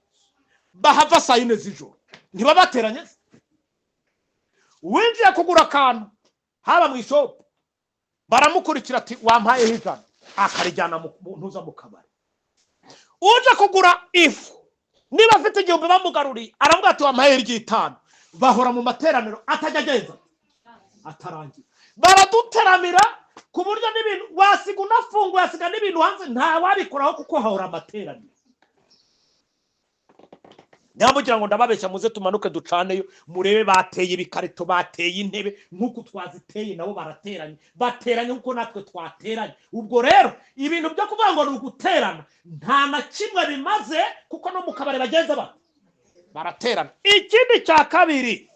bahava 4:00 z'ijoro, ntibabateranye. Winjiye kugura akantu haba mu ishopu, baramukurikira ati wampayeho 100, akarijyana ntuza mu kabari. Uje kugura ifu, niba afite 1000 bamugaruriye, aravuga ati wampaye iry'itanu. Bahora mu materaniro atajya agenza atarangira, baraduteramira ku buryo n'ibintu wasiga unafunguye, wasiga n'ibintu hanze ntawabikoraho kuko hahora amateraniro. Nyamugira ngo ndababeshya, muze tumanuke ducaneyo murebe, bateye ibikarito, bateye intebe nk'uko twaziteye, nabo barateranye, bateranye nk'uko natwe twateranye. Ubwo rero ibintu byo kuvuga ngo ni uguterana nta na kimwe bimaze, kuko no mu kabari bagenza baraterana. Ikindi cya kabiri,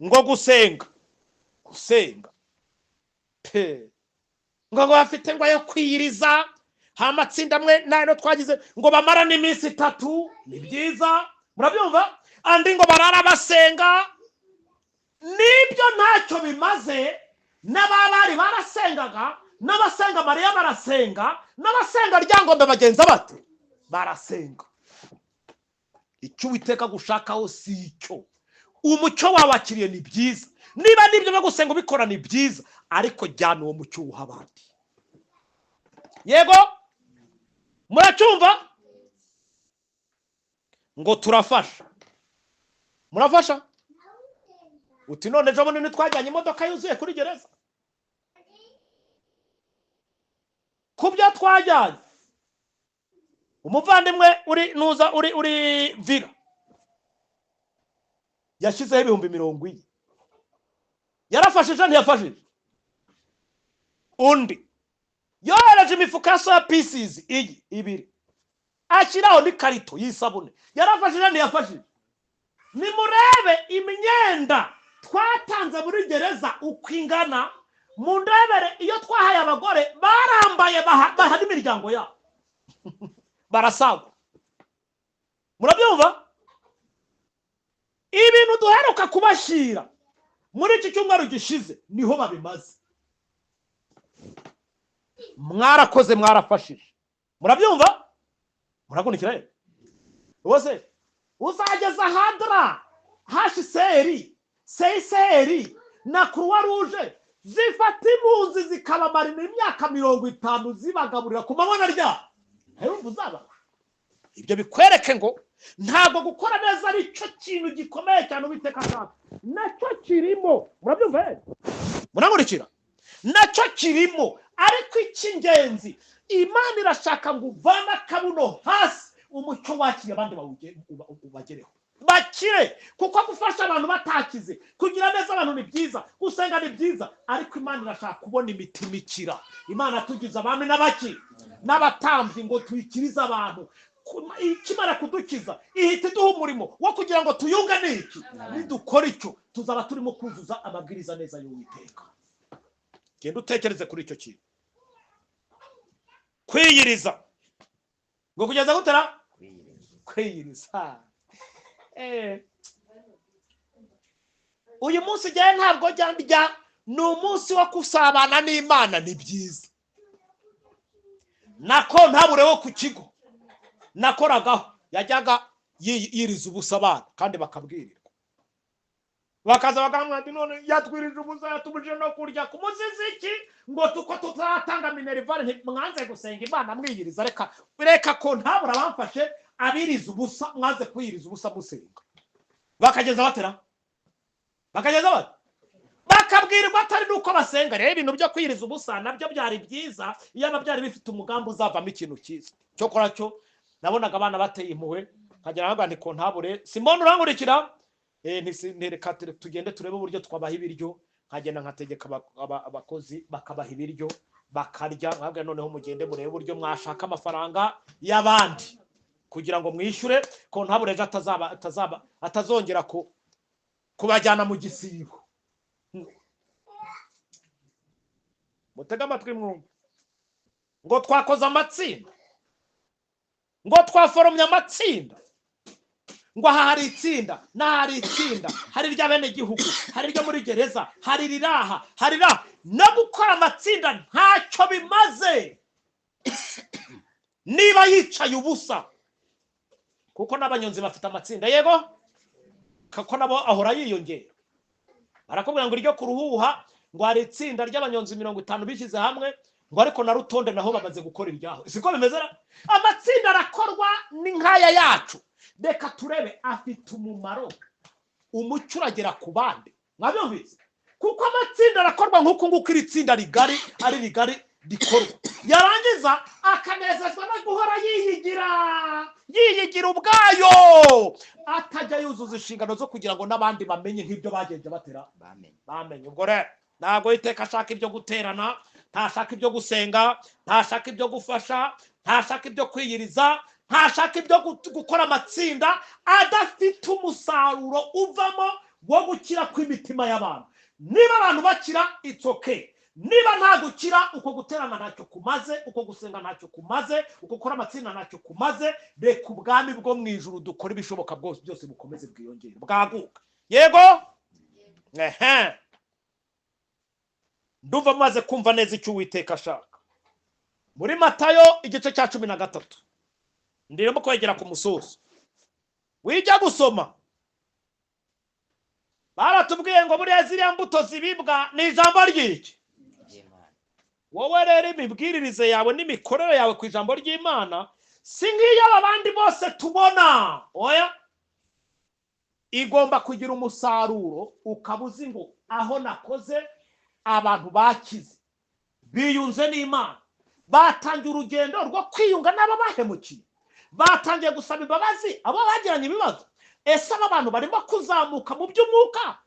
ngo gusenga, gusenga pe, ngo bafite ngo ayo kwiyiriza, amatsinda amwe nayo twagize ngo bamara n'iminsi 3, ni byiza, murabyumva, andi ngo barara basenga, nibyo ntacyo bimaze. N'ababari barasengaga, n'abasenga Mariya barasenga, n'abasenga Ryangombe bagenza bate? Barasenga. Icyo Uwiteka gushakaho si icyo. Umucyo wawakiriye ni byiza, niba nibyo byo gusenga ubikora ni byiza, ariko jyana uwo mucyo uwuha abandi. Yego, muracyumva? Ngo turafasha, murafasha. Uti none ejo bundi twajyanye imodoka yuzuye kuri gereza, ku byo twajyanye umuvandimwe uri nuza uri Vira yashyizeho 40,000, yarafashije ntiyafashije. Undi yohereje imifuka ya soya pieces iyi 2, ashyiraho n'ikarito y'isabune, yarafashije ntiyafashije. Nimurebe imyenda twatanze muri gereza uko ingana, mundebere iyo twahaye abagore barambaye baha n'imiryango yabo barasagwa. Murabyumva? Ibintu duheruka kubashyira muri iki cyumweru gishize niho babimaze. Mwarakoze, mwarafashije. Murabyumva? Muragunikira he? Bose uzageza Hadra, HCR, CICR na Croix Rouge zifata impunzi zikabamarira imyaka 50 zibagaburira ku manywa na ryabo. Ntarumva uzaba. Ibyo bikwereke ngo Ntabwo gukora neza ari cyo kintu gikomeye cyane Uwiteka ashaka, nacyo kirimo. Murabyumva? Murankurikira? Nacyo kirimo, ariko icy'ingenzi Imana irashaka ngo uvane akabuno hasi, umucyo wakiriye abandi ubagereho bakire. Kuko gufasha abantu batakize, kugira neza abantu ni byiza, gusenga ni byiza, ariko Imana irashaka kubona imitima ikira. Imana tugize abami n'abaki n'abatambyi ngo tuyikirize abantu. Ikimara kudukiza ihita iduha umurimo wo kugira ngo tuyunge n'iki. Nidukora icyo tuzaba turimo kuzuza amabwiriza neza y'Uwiteka. Genda utekereze kuri icyo kintu. Kwiyiriza ngo kugeza gutera kwiyiriza. Uyu munsi njyewe ntabwo njya, ni umunsi wo gusabana n'Imana, ni byiza. Nako ntabure wo ku kigo nakoragaho yajyaga yiriza ubusa abana kandi bakabwirirwa, bakaza bakamwira ati none yatwirije ubusa, yatubujije no kurya ku muziki ngo tuko tuzatanga minerivare, mwanze gusenga Imana mwiyiriza. Reka ko ntabura bamfashe abiriza ubusa, mwanze kwiyiriza ubusa musenga. Bakageza batera, bakageza bate, bakabwirwa atari nuko basenga. Rero ibintu byo kwiyiriza ubusa nabyo byari byiza iyo byari bifite umugambi uzavamo ikintu cyiza. Cyokora cyo nabonaga abana bateye impuhwe, nkagera ngo nti kontabure Simon urankurikira, reka tugende turebe uburyo twabaha ibiryo. Nkagenda nkategeka abakozi bakabaha ibiryo bakarya, nkabwira noneho mugende murebe uburyo mwashaka amafaranga y'abandi kugira ngo mwishyure kontabure ejo atazongera kubajyana mu gisibo. Mutege amatwi mwumve. Ngo twakoze amatsinda, ngo twaforomye amatsinda, ngo aha hari itsinda n'aha hari itsinda, hari iry'abenegihugu, hari iryo muri gereza, hari riraha, hari riraha. No gukora amatsinda ntacyo bimaze niba yicaye ubusa, kuko n'abanyonzi bafite amatsinda. Yego, kuko nabo ahora yiyongera. Barakubwira ngo iryo kuruhuha ngo hari itsinda ry'abanyonzi 50 bishyize hamwe, ngo ariko na Rutonde naho bamaze gukora iryaho. Siko bimeze? Amatsinda arakorwa ni nk'aya yacu. Reka turebe afite umumaro, umucyo uragera ku bandi. Mwabyumvise? Kuko amatsinda arakorwa nk'uku nguku, iri tsinda rigari ari rigari rikorwa, yarangiza akanezezwa no guhora yiyigira ubwayo, atajya yuzuza inshingano zo kugira ngo n'abandi bamenye nk'ibyo bagenje batera bamenye. Ubwo rero ntabwo Iteka ashaka ibyo guterana, ntashaka ibyo gusenga, ntashaka ibyo gufasha, ntashaka ibyo kwiyiriza, ntashaka ibyo gukora amatsinda adafite umusaruro uvamo wo gukira kw'imitima y'abantu. Niba abantu bakira it's okay, niba nta gukira, uko guterana ntacyo kumaze, uko gusenga ntacyo kumaze, uko gukora amatsinda ntacyo kumaze. Reka ubwami bwo mu ijuru dukora ibishoboka byose bukomeze bwiyongere bwaguka. Yego, ehe, ndumva maze kumva neza icyo Uwiteka ashaka. Muri Matayo igice cya 13 ndirimo kwegera ku musozo. Wijya gusoma, baratubwiye ngo buriya ziriya mbuto zibibwa ni ijambo ry'iki. Wowe rero imibwiririze yawe n'imikorere yawe ku ijambo ry'Imana si nk'iyo abandi bose tubona. Oya, igomba kugira umusaruro, ukaba uzi ngo aho nakoze abantu bakize, biyunze n'Imana, batangiye urugendo rwo kwiyunga n'abo bahemukiye, batangiye gusaba imbabazi abo bagiranye ibibazo. Ese aba bantu barimo kuzamuka mu by'umwuka?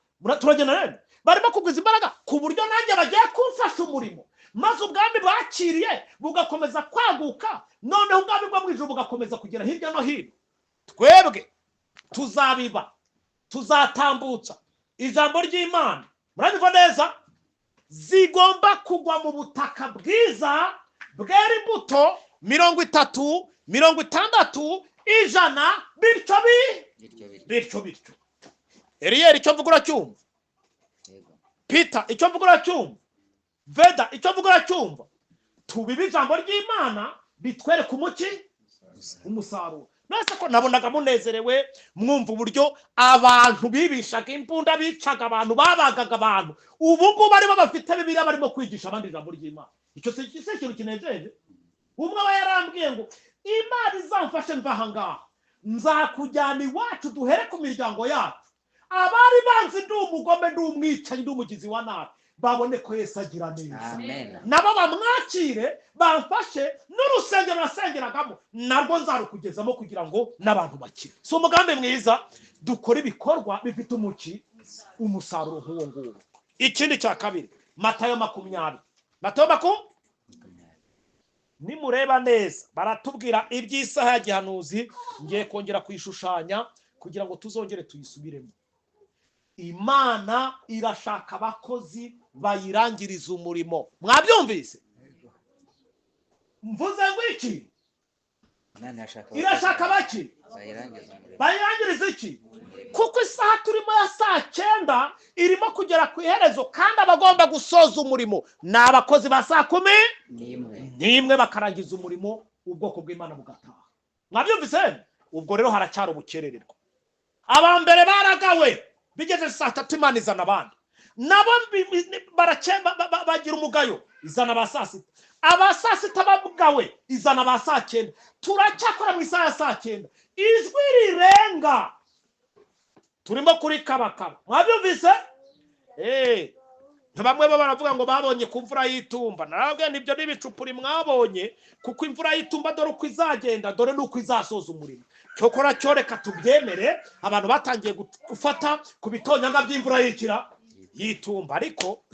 Turagenda rero barimo kugwiza imbaraga ku buryo nanjye bagiye kumfasha umurimo, maze ubwami bakiriye bugakomeza kwaguka, noneho ubwami bwo mu ijuru bugakomeza kugera hirya no hino. Twebwe tuzabiba, tuzatambutsa ijambo ry'Imana. Murabibona neza? Zigomba kugwa mu butaka bwiza bwera imbuto 30, 60, 100, bityo bityo bityo. Eriyeri icyo mvuga uracyumva? Peter icyo mvuga uracyumva? Veda icyo mvuga uracyumva? Tubibe ijambo ry'Imana bitwereka umuki umusaruro. Nese ko nabonaga munezerewe, mwumva uburyo abantu bibishaga imbunda, bicaga abantu, babagaga abantu, ubu ngubu aribo bafite Bibiliya barimo kwigisha abandi ijambo ry'Imana. Icyo si ikintu kinejeje? Umwe aba yarambwiye ngo Imana izamfashe mva aha ngaha, Nzakujyana iwacu, duhere ku miryango yacu. Abari banzi ndi umugome, ndi umwicanyi, ndi umugizi wa nabi, babone ko Yesu agira neza. Amen. Nabo bamwakire, bamfashe, n'urusengero nasengeragamo narwo nzarukugezamo kugira ngo n'abantu bakire. Si umugambi mwiza? Dukore ibikorwa bifite umusaruro nk'uwo nguwo. Ikindi cya kabiri, Matayo 20. Matayo 20. Nimureba neza baratubwira iby'isaha ya gihanuzi. Ngiye kongera kuyishushanya kugira ngo tuzongere tuyisubiremo. Imana irashaka abakozi bayirangiriza umurimo. Mwabyumvise? Mvuze ngo iki? Irashaka baki bayirangiriza iki? Kuko isaha turimo ya saa 9 irimo kugera ku iherezo, kandi abagomba gusoza umurimo ni abakozi ba saa 11 bakarangiza umurimo, ubwoko bw'Imana bugataha. Mwabyumvise? Ubwo rero haracyari ubukerererwa. Aba mbere baragawe, bigeze saa 3 Imana izana abandi, nabo bagira umugayo, izana ba saa 6. Aba saa 6 babugawe, izana ba saa 9. Turacyakora mu isaha ya saa 9, ijwi rirenga turimo kuri kabakaba. Mwabyumvise? Bamwe bo baravuga ngo babonye ku mvura y'itumba. Narababwiye nibyo n'ibicupuri mwabonye, kuko imvura y'itumba dore uko izagenda, dore n'uko izasoza umurimo. Cyokora cyo reka tubyemere, abantu batangiye gufata ku bitonyanga by'imvura y'ikira y'itumba, ariko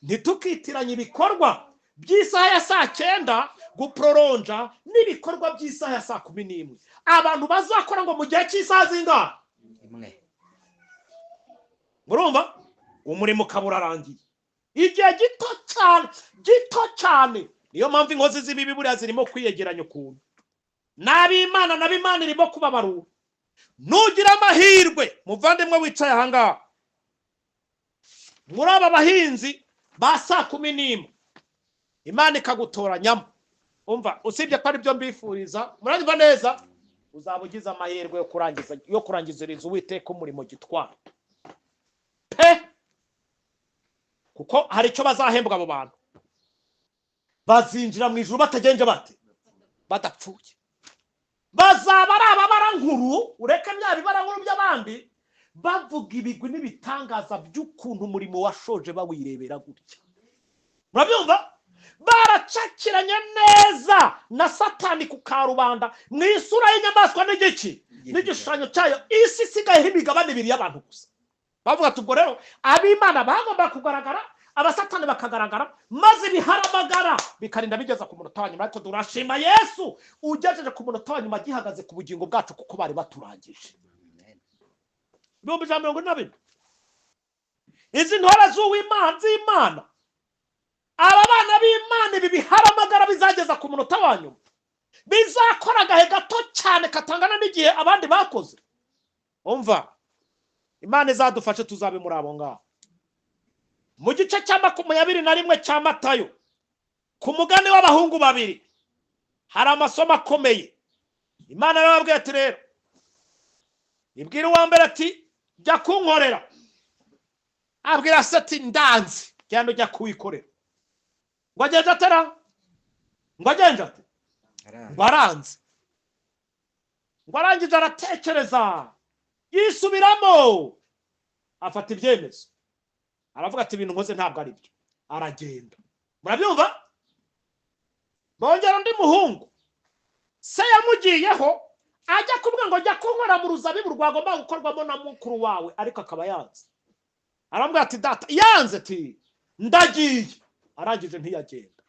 ntitukitiranye ibikorwa by'isaha ya saa 9 guproronja n'ibikorwa by'isaha ya saa 11. Abantu bazakora ngo mu gihe cy'isaha zingahe? Imwe. Murumva? Umurimo ukaba urarangiye igihe gito cyane, gito cyane. Niyo mpamvu inkozi z'ibibi buriya zirimo kwiyegeranya ukuntu n'ab'Imana n'ab'Imana irimo kubabarura. Nugira amahirwe muvandimwe wicaye aha ngaha, muri aba bahinzi ba saa 11 Imana ikagutoranyamo, umva, usibye ko ari byo mbifuriza, muranyumva neza, uzaba ugize amahirwe yo kurangiziriza Uwiteka umurimo gitwara pe, kuko hari icyo bazahembwa abo bantu. Bazinjira mu ijuru batagenje bate? Badapfuye. Bazaba ari ababarankuru, ureke bya bibarankuru by'abandi, bavuga ibigwi n'ibitangaza by'ukuntu umurimo washoje bawirebera gutya. Murabyumva? Baracakiranye neza na Satani ku karubanda mu isura y'inyamaswa n'igiki n'igishushanyo cyayo. Isi isigayeho imigabane ibiri y'abantu gusa. Bavuga ati ubwo rero ab'Imana bagomba kugaragara, abasatani bakagaragara, maze ibiharamagara bikarinda bigeza ku munota wa nyuma. Ariko turashima Yesu ugejeje ku munota wa nyuma agihagaze ku bugingo bwacu, kuko bari baturangije. 144. Izi ntore z'Uwimana z'Imana, aba bana b'Imana, ibi biharamagara bizageza ku munota wa nyuma, bizakora agahe gato cyane katangana n'igihe abandi bakoze. Umva, Imana izadufashe tuzabe muri abo ngaho. Mu gice cya 21 cya Matayo, ku mugani w'abahungu babiri, hari amasomo akomeye. Imana yarababwiye ati rero, ibwira uwa mbere ati jya kunkorera, abwira se ati ndanze, genda ujya kuwikorera. Ngo agenje atera? Ngo agenje ate? Ngo aranze. Ngo arangije aratekereza, yisubiramo, afata ibyemezo, aravuga ati ibintu nkoze ntabwo ari byo, aragenda. Murabyumva? Bongera undi muhungu, se yamugiyeho ajya kumwe ngo jya kunkora mu ruzabibu rwagomba gukorwamo na mukuru wawe, ariko akaba yanze. Arambwira ati data yanze, ati ndagiye. Arangije ntiyagenda.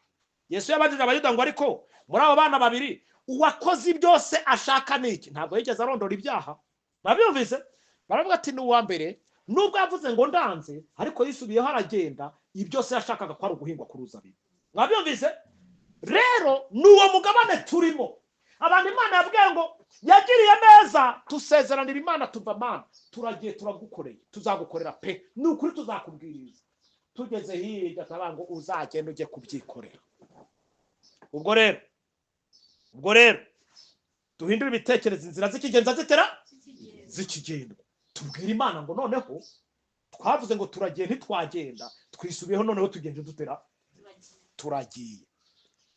Yesu yabajije Abayuda ngo ariko muri abo bana babiri uwakoze byose ashaka niki? Ntabwo yigeze arondora ibyaha. Murabyumvise? Baravuga ati ni uwa mbere, nubwo yavuze ngo ndanze, ariko yisubiyeho aragenda, ibyo se yashakaga ko ari uguhingwa ku ruzabibu. Mwabyumvise? Rero ni uwo mugabane turimo. Abantu Imana yabwiye ngo yagiriye neza, tusezeranira Imana tuva mana, turagiye turagukoreye, tuzagukorera pe, ni ukuri tuzakubwiriza. Tugeze hirya tabango uzagenda ujye kubyikorera. Ubwo rero duhindure ibitekerezo, inzira zikigenza zitera zikigendwa. Tubwira Imana ngo noneho twavuze ngo turagiye ntitwagenda, twisubiyeho noneho tugenje dutera turagiye.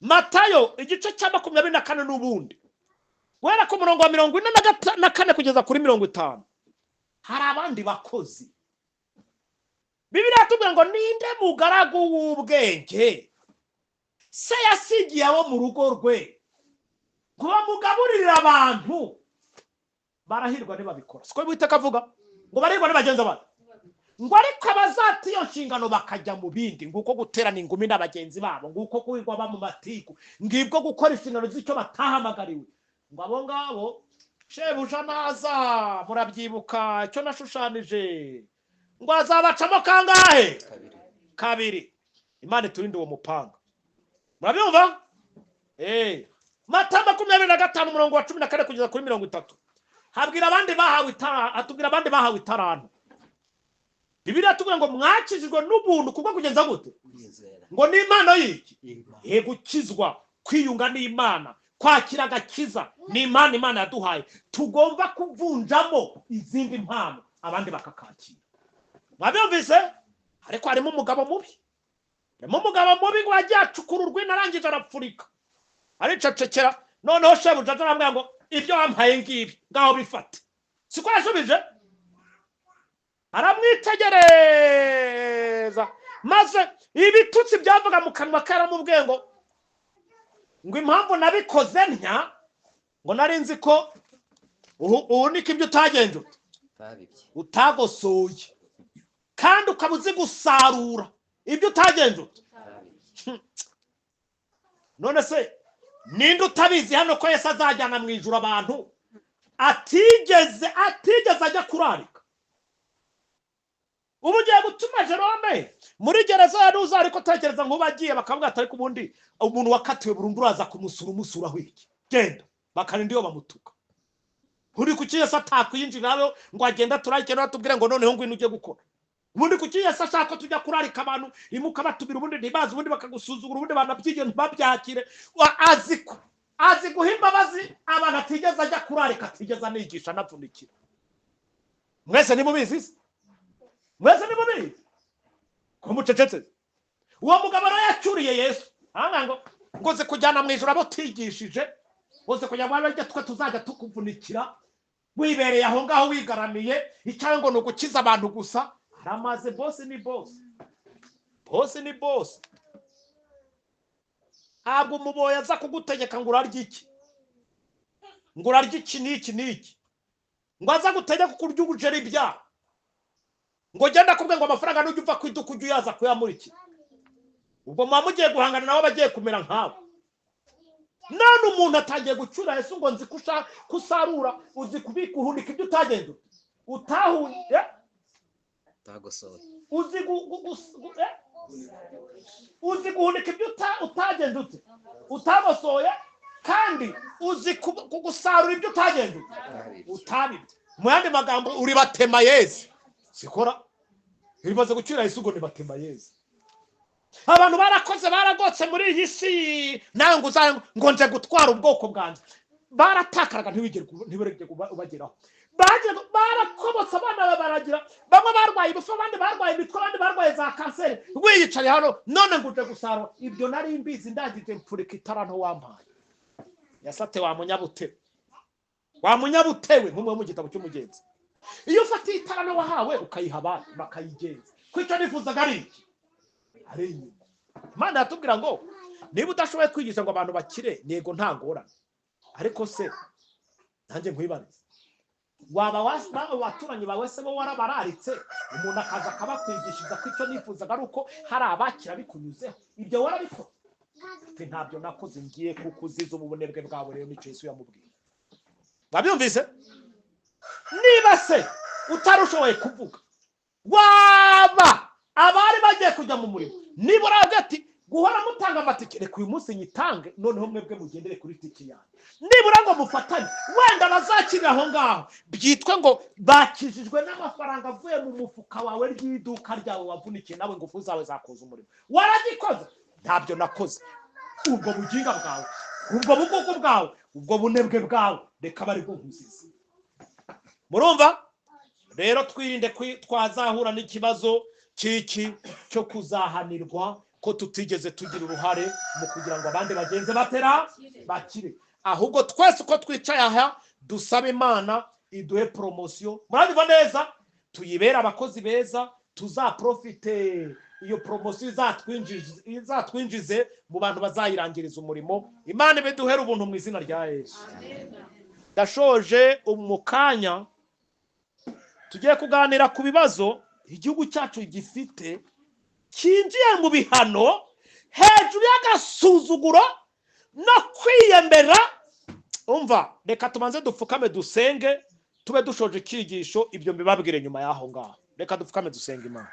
Matayo igice cya 24 n'ubundi Guhera ku murongo wa 44 kugeza kuri 50 hari abandi bakozi. Bibiliya itubwira ngo ninde mugaragu w'ubwenge se yasigiye abo mu rugo rwe ngo bamugaburire abantu? Barahirwa ntibabikora. Siko Uwiteka avuga ngo barahirwa nibagenza bate? Ngo ariko abazata iyo nshingano bakajya mu bindi, nguko guterana ingumi na bagenzi babo, nguko kwigwa ba mu matiku, ngibwo gukora inshingano z'icyo batahamagariwe, ngo abo ngabo shebuja naza, murabyibuka icyo nashushanyije, ngo azabacamo kangahe? Kabiri. Imana iturinde uwo mupanga. Murabyumva? Mata 25 umurongo wa 14 kugeza kuri 30 habwira abandi bahawe itara, atubwira abandi bahawe itaranto. Bibiliya itubwira ngo mwakijijwe n'ubuntu kubwo kugenza gute? Ngo ni impano y'iki? Gukizwa, kwiyunga n'Imana, kwakira agakiza ni impano Imana yaduhaye, tugomba kuvunjamo izindi mpano abandi bakakakira. Mwabyumvise? Ariko harimo umugabo mubi. Harimo umugabo mubi ngo ajye acukura urwina arangije arapfurika, aricecekera. Noneho shebuja aramubwira ngo ibyo wampaye ngibi ngaho bifate. Siko yashubije? Aramwitegereza, maze ibitutsi byavuga mu kanwa ke aramubwiye ngo impamvu nabikoze ntya, ngo nari nzi ko uhunika ibyo utagenje utagosoye, kandi ukaba uzi gusarura ibyo utagenje. None se ninde utabizi hano ko Yesu azajyana mu ijuru abantu atigeze ajya kurarika? Ubu ugiye gutuma Jerome muri gereza ya Ruza, ariko tekereza nkuba agiye bakavuga ati ariko ubundi umuntu wakatiwe burundu uraza kumusura umusura wiki, genda bakarinda iyo bamutuka. Uri kuki Yesu atakwinjirayo ngo agenda turarike natubwire ngo noneho ngwino ujye gukora? Ubundi kuki Yesu ashaka ko tujya kurarika abantu imuka batubira, ubundi ntibazi, ubundi bakagusuzugura, ubundi banabyige ntibabyakire? Azi guha imbabazi abantu atigeze ajya kurarika, atigeze anigisha anavunikira. Mwese nimubizi se? Mwese nimubizi ko mucecetse? Uwo mugabo rero yacyuriye Yesu ngo ngo kujyana mu ijuru abo utigishije, uzi kujya mu bajya twe tuzajya tukuvunikira wibereye aho ngaho wigaramiye, icyawe ngo ni ugukiza abantu gusa. Aramaze bosi ni bosi, bosi ni bosi. Ntabwo umuboyi aza kugutegeka ngo urarye iki, ngo urarye iki n'iki n'iki, ngo aza gutegeka kurya ubujeri ibyaha, ngo genda kubwe ngo amafaranga nujya uva ku iduka ujye uyaza kuyamurikira. Ubwo muba mugiye guhangana nabo bagiye kumera nkawe. None umuntu atangiye gucyura Yesu ngo nzi kusarura, uzi kubika uhunika ibyo utagenze utahuye, uzi guhunika ibyo utagenze ute utagosoye, kandi uzi gusarura ibyo utagenze utabibye. Mu yandi magambo uri batema Yesu. Sikora ibibazo gucyura Yesu ngo ni batema Yesu. Abantu barakoze baragotse muri iyi si, nawe ngo uza ngo nje gutwara ubwoko bwanjye, baratakaraga ntibigere ubageraho. Barakobotse abana baragira, bamwe barwaye ibifu, abandi barwaye imitwe, abandi barwaye za kanseri, wiyicaye hano none ngo uje gusarura ibyo nari mbizi, ndangije mpfurika itaranto wampaye. Yasate wa munyabutewe, wa munyabutewe nk'umwe mu gitabo cy'umugenzi. Iyo ufatiye itaranto wahawe ukayiha abandi bakayigenza, kwicyo nifuzaga ari iki? Ari inyuma. Imana yatubwira ngo niba udashoboye kwigisha ngo abantu bakire, nego nta ngorane, ariko se nanjye nkwibarize, waba abaturanyi bawe se bo warabararitse, umuntu akaza akabakwigishiriza ko icyo nifuzaga ari uko hari abakira bikunyuzeho, ibyo warabikora? Ati ntabyo nakoze, ngiye kukuziza ububonebwe bwawe. Rero nicyo Yesu yamubwiye. Wabyumvise? Niba se utarushoboye kuvuga, waba abari bagiye kujya mu murimo, niba uravuga ati guhora mutanga amatike, reka uyu munsi nyitange, noneho mwebwe mugendere kuri tike yanjye, nibura ngo mufatanye, wenda bazakirira aho ngaho byitwe ngo bakijijwe n'amafaranga avuye mu mufuka wawe ry'iduka ryawe wavunikiye, nawe ingufu zawe zakoze umurimo. Waragikoze? Ntabyo nakoze. Ubwo buginga bwawe, ubwo bugugu bwawe, ubwo bunebwe bwawe, reka bari bwo nkuziza. Murumva? Rero twirinde twazahura n'ikibazo cy'iki cyo kuzahanirwa ko tutigeze tugira uruhare mu kugira ngo abandi bagenze batera bakire. Ahubwo twese uko twicaye aha, dusaba Imana iduhe promotion. Murabiva neza? Tuyibere abakozi beza, tuzaprofite iyo promotion, izatwinjize mu bantu bazayirangiriza umurimo. Imana ibiduhere ubuntu mu izina rya Yesu. Ndashoje. Mu kanya tugiye kuganira ku bibazo igihugu cyacu gifite, cyinjiye mu bihano hejuru y'agasuzuguro no kwiyemera. Umva, reka tubanze dupfukame dusenge, tube dushoje icyigisho. Ibyo mbibabwire nyuma y'aho ngaho. Reka dupfukame dusenge Imana.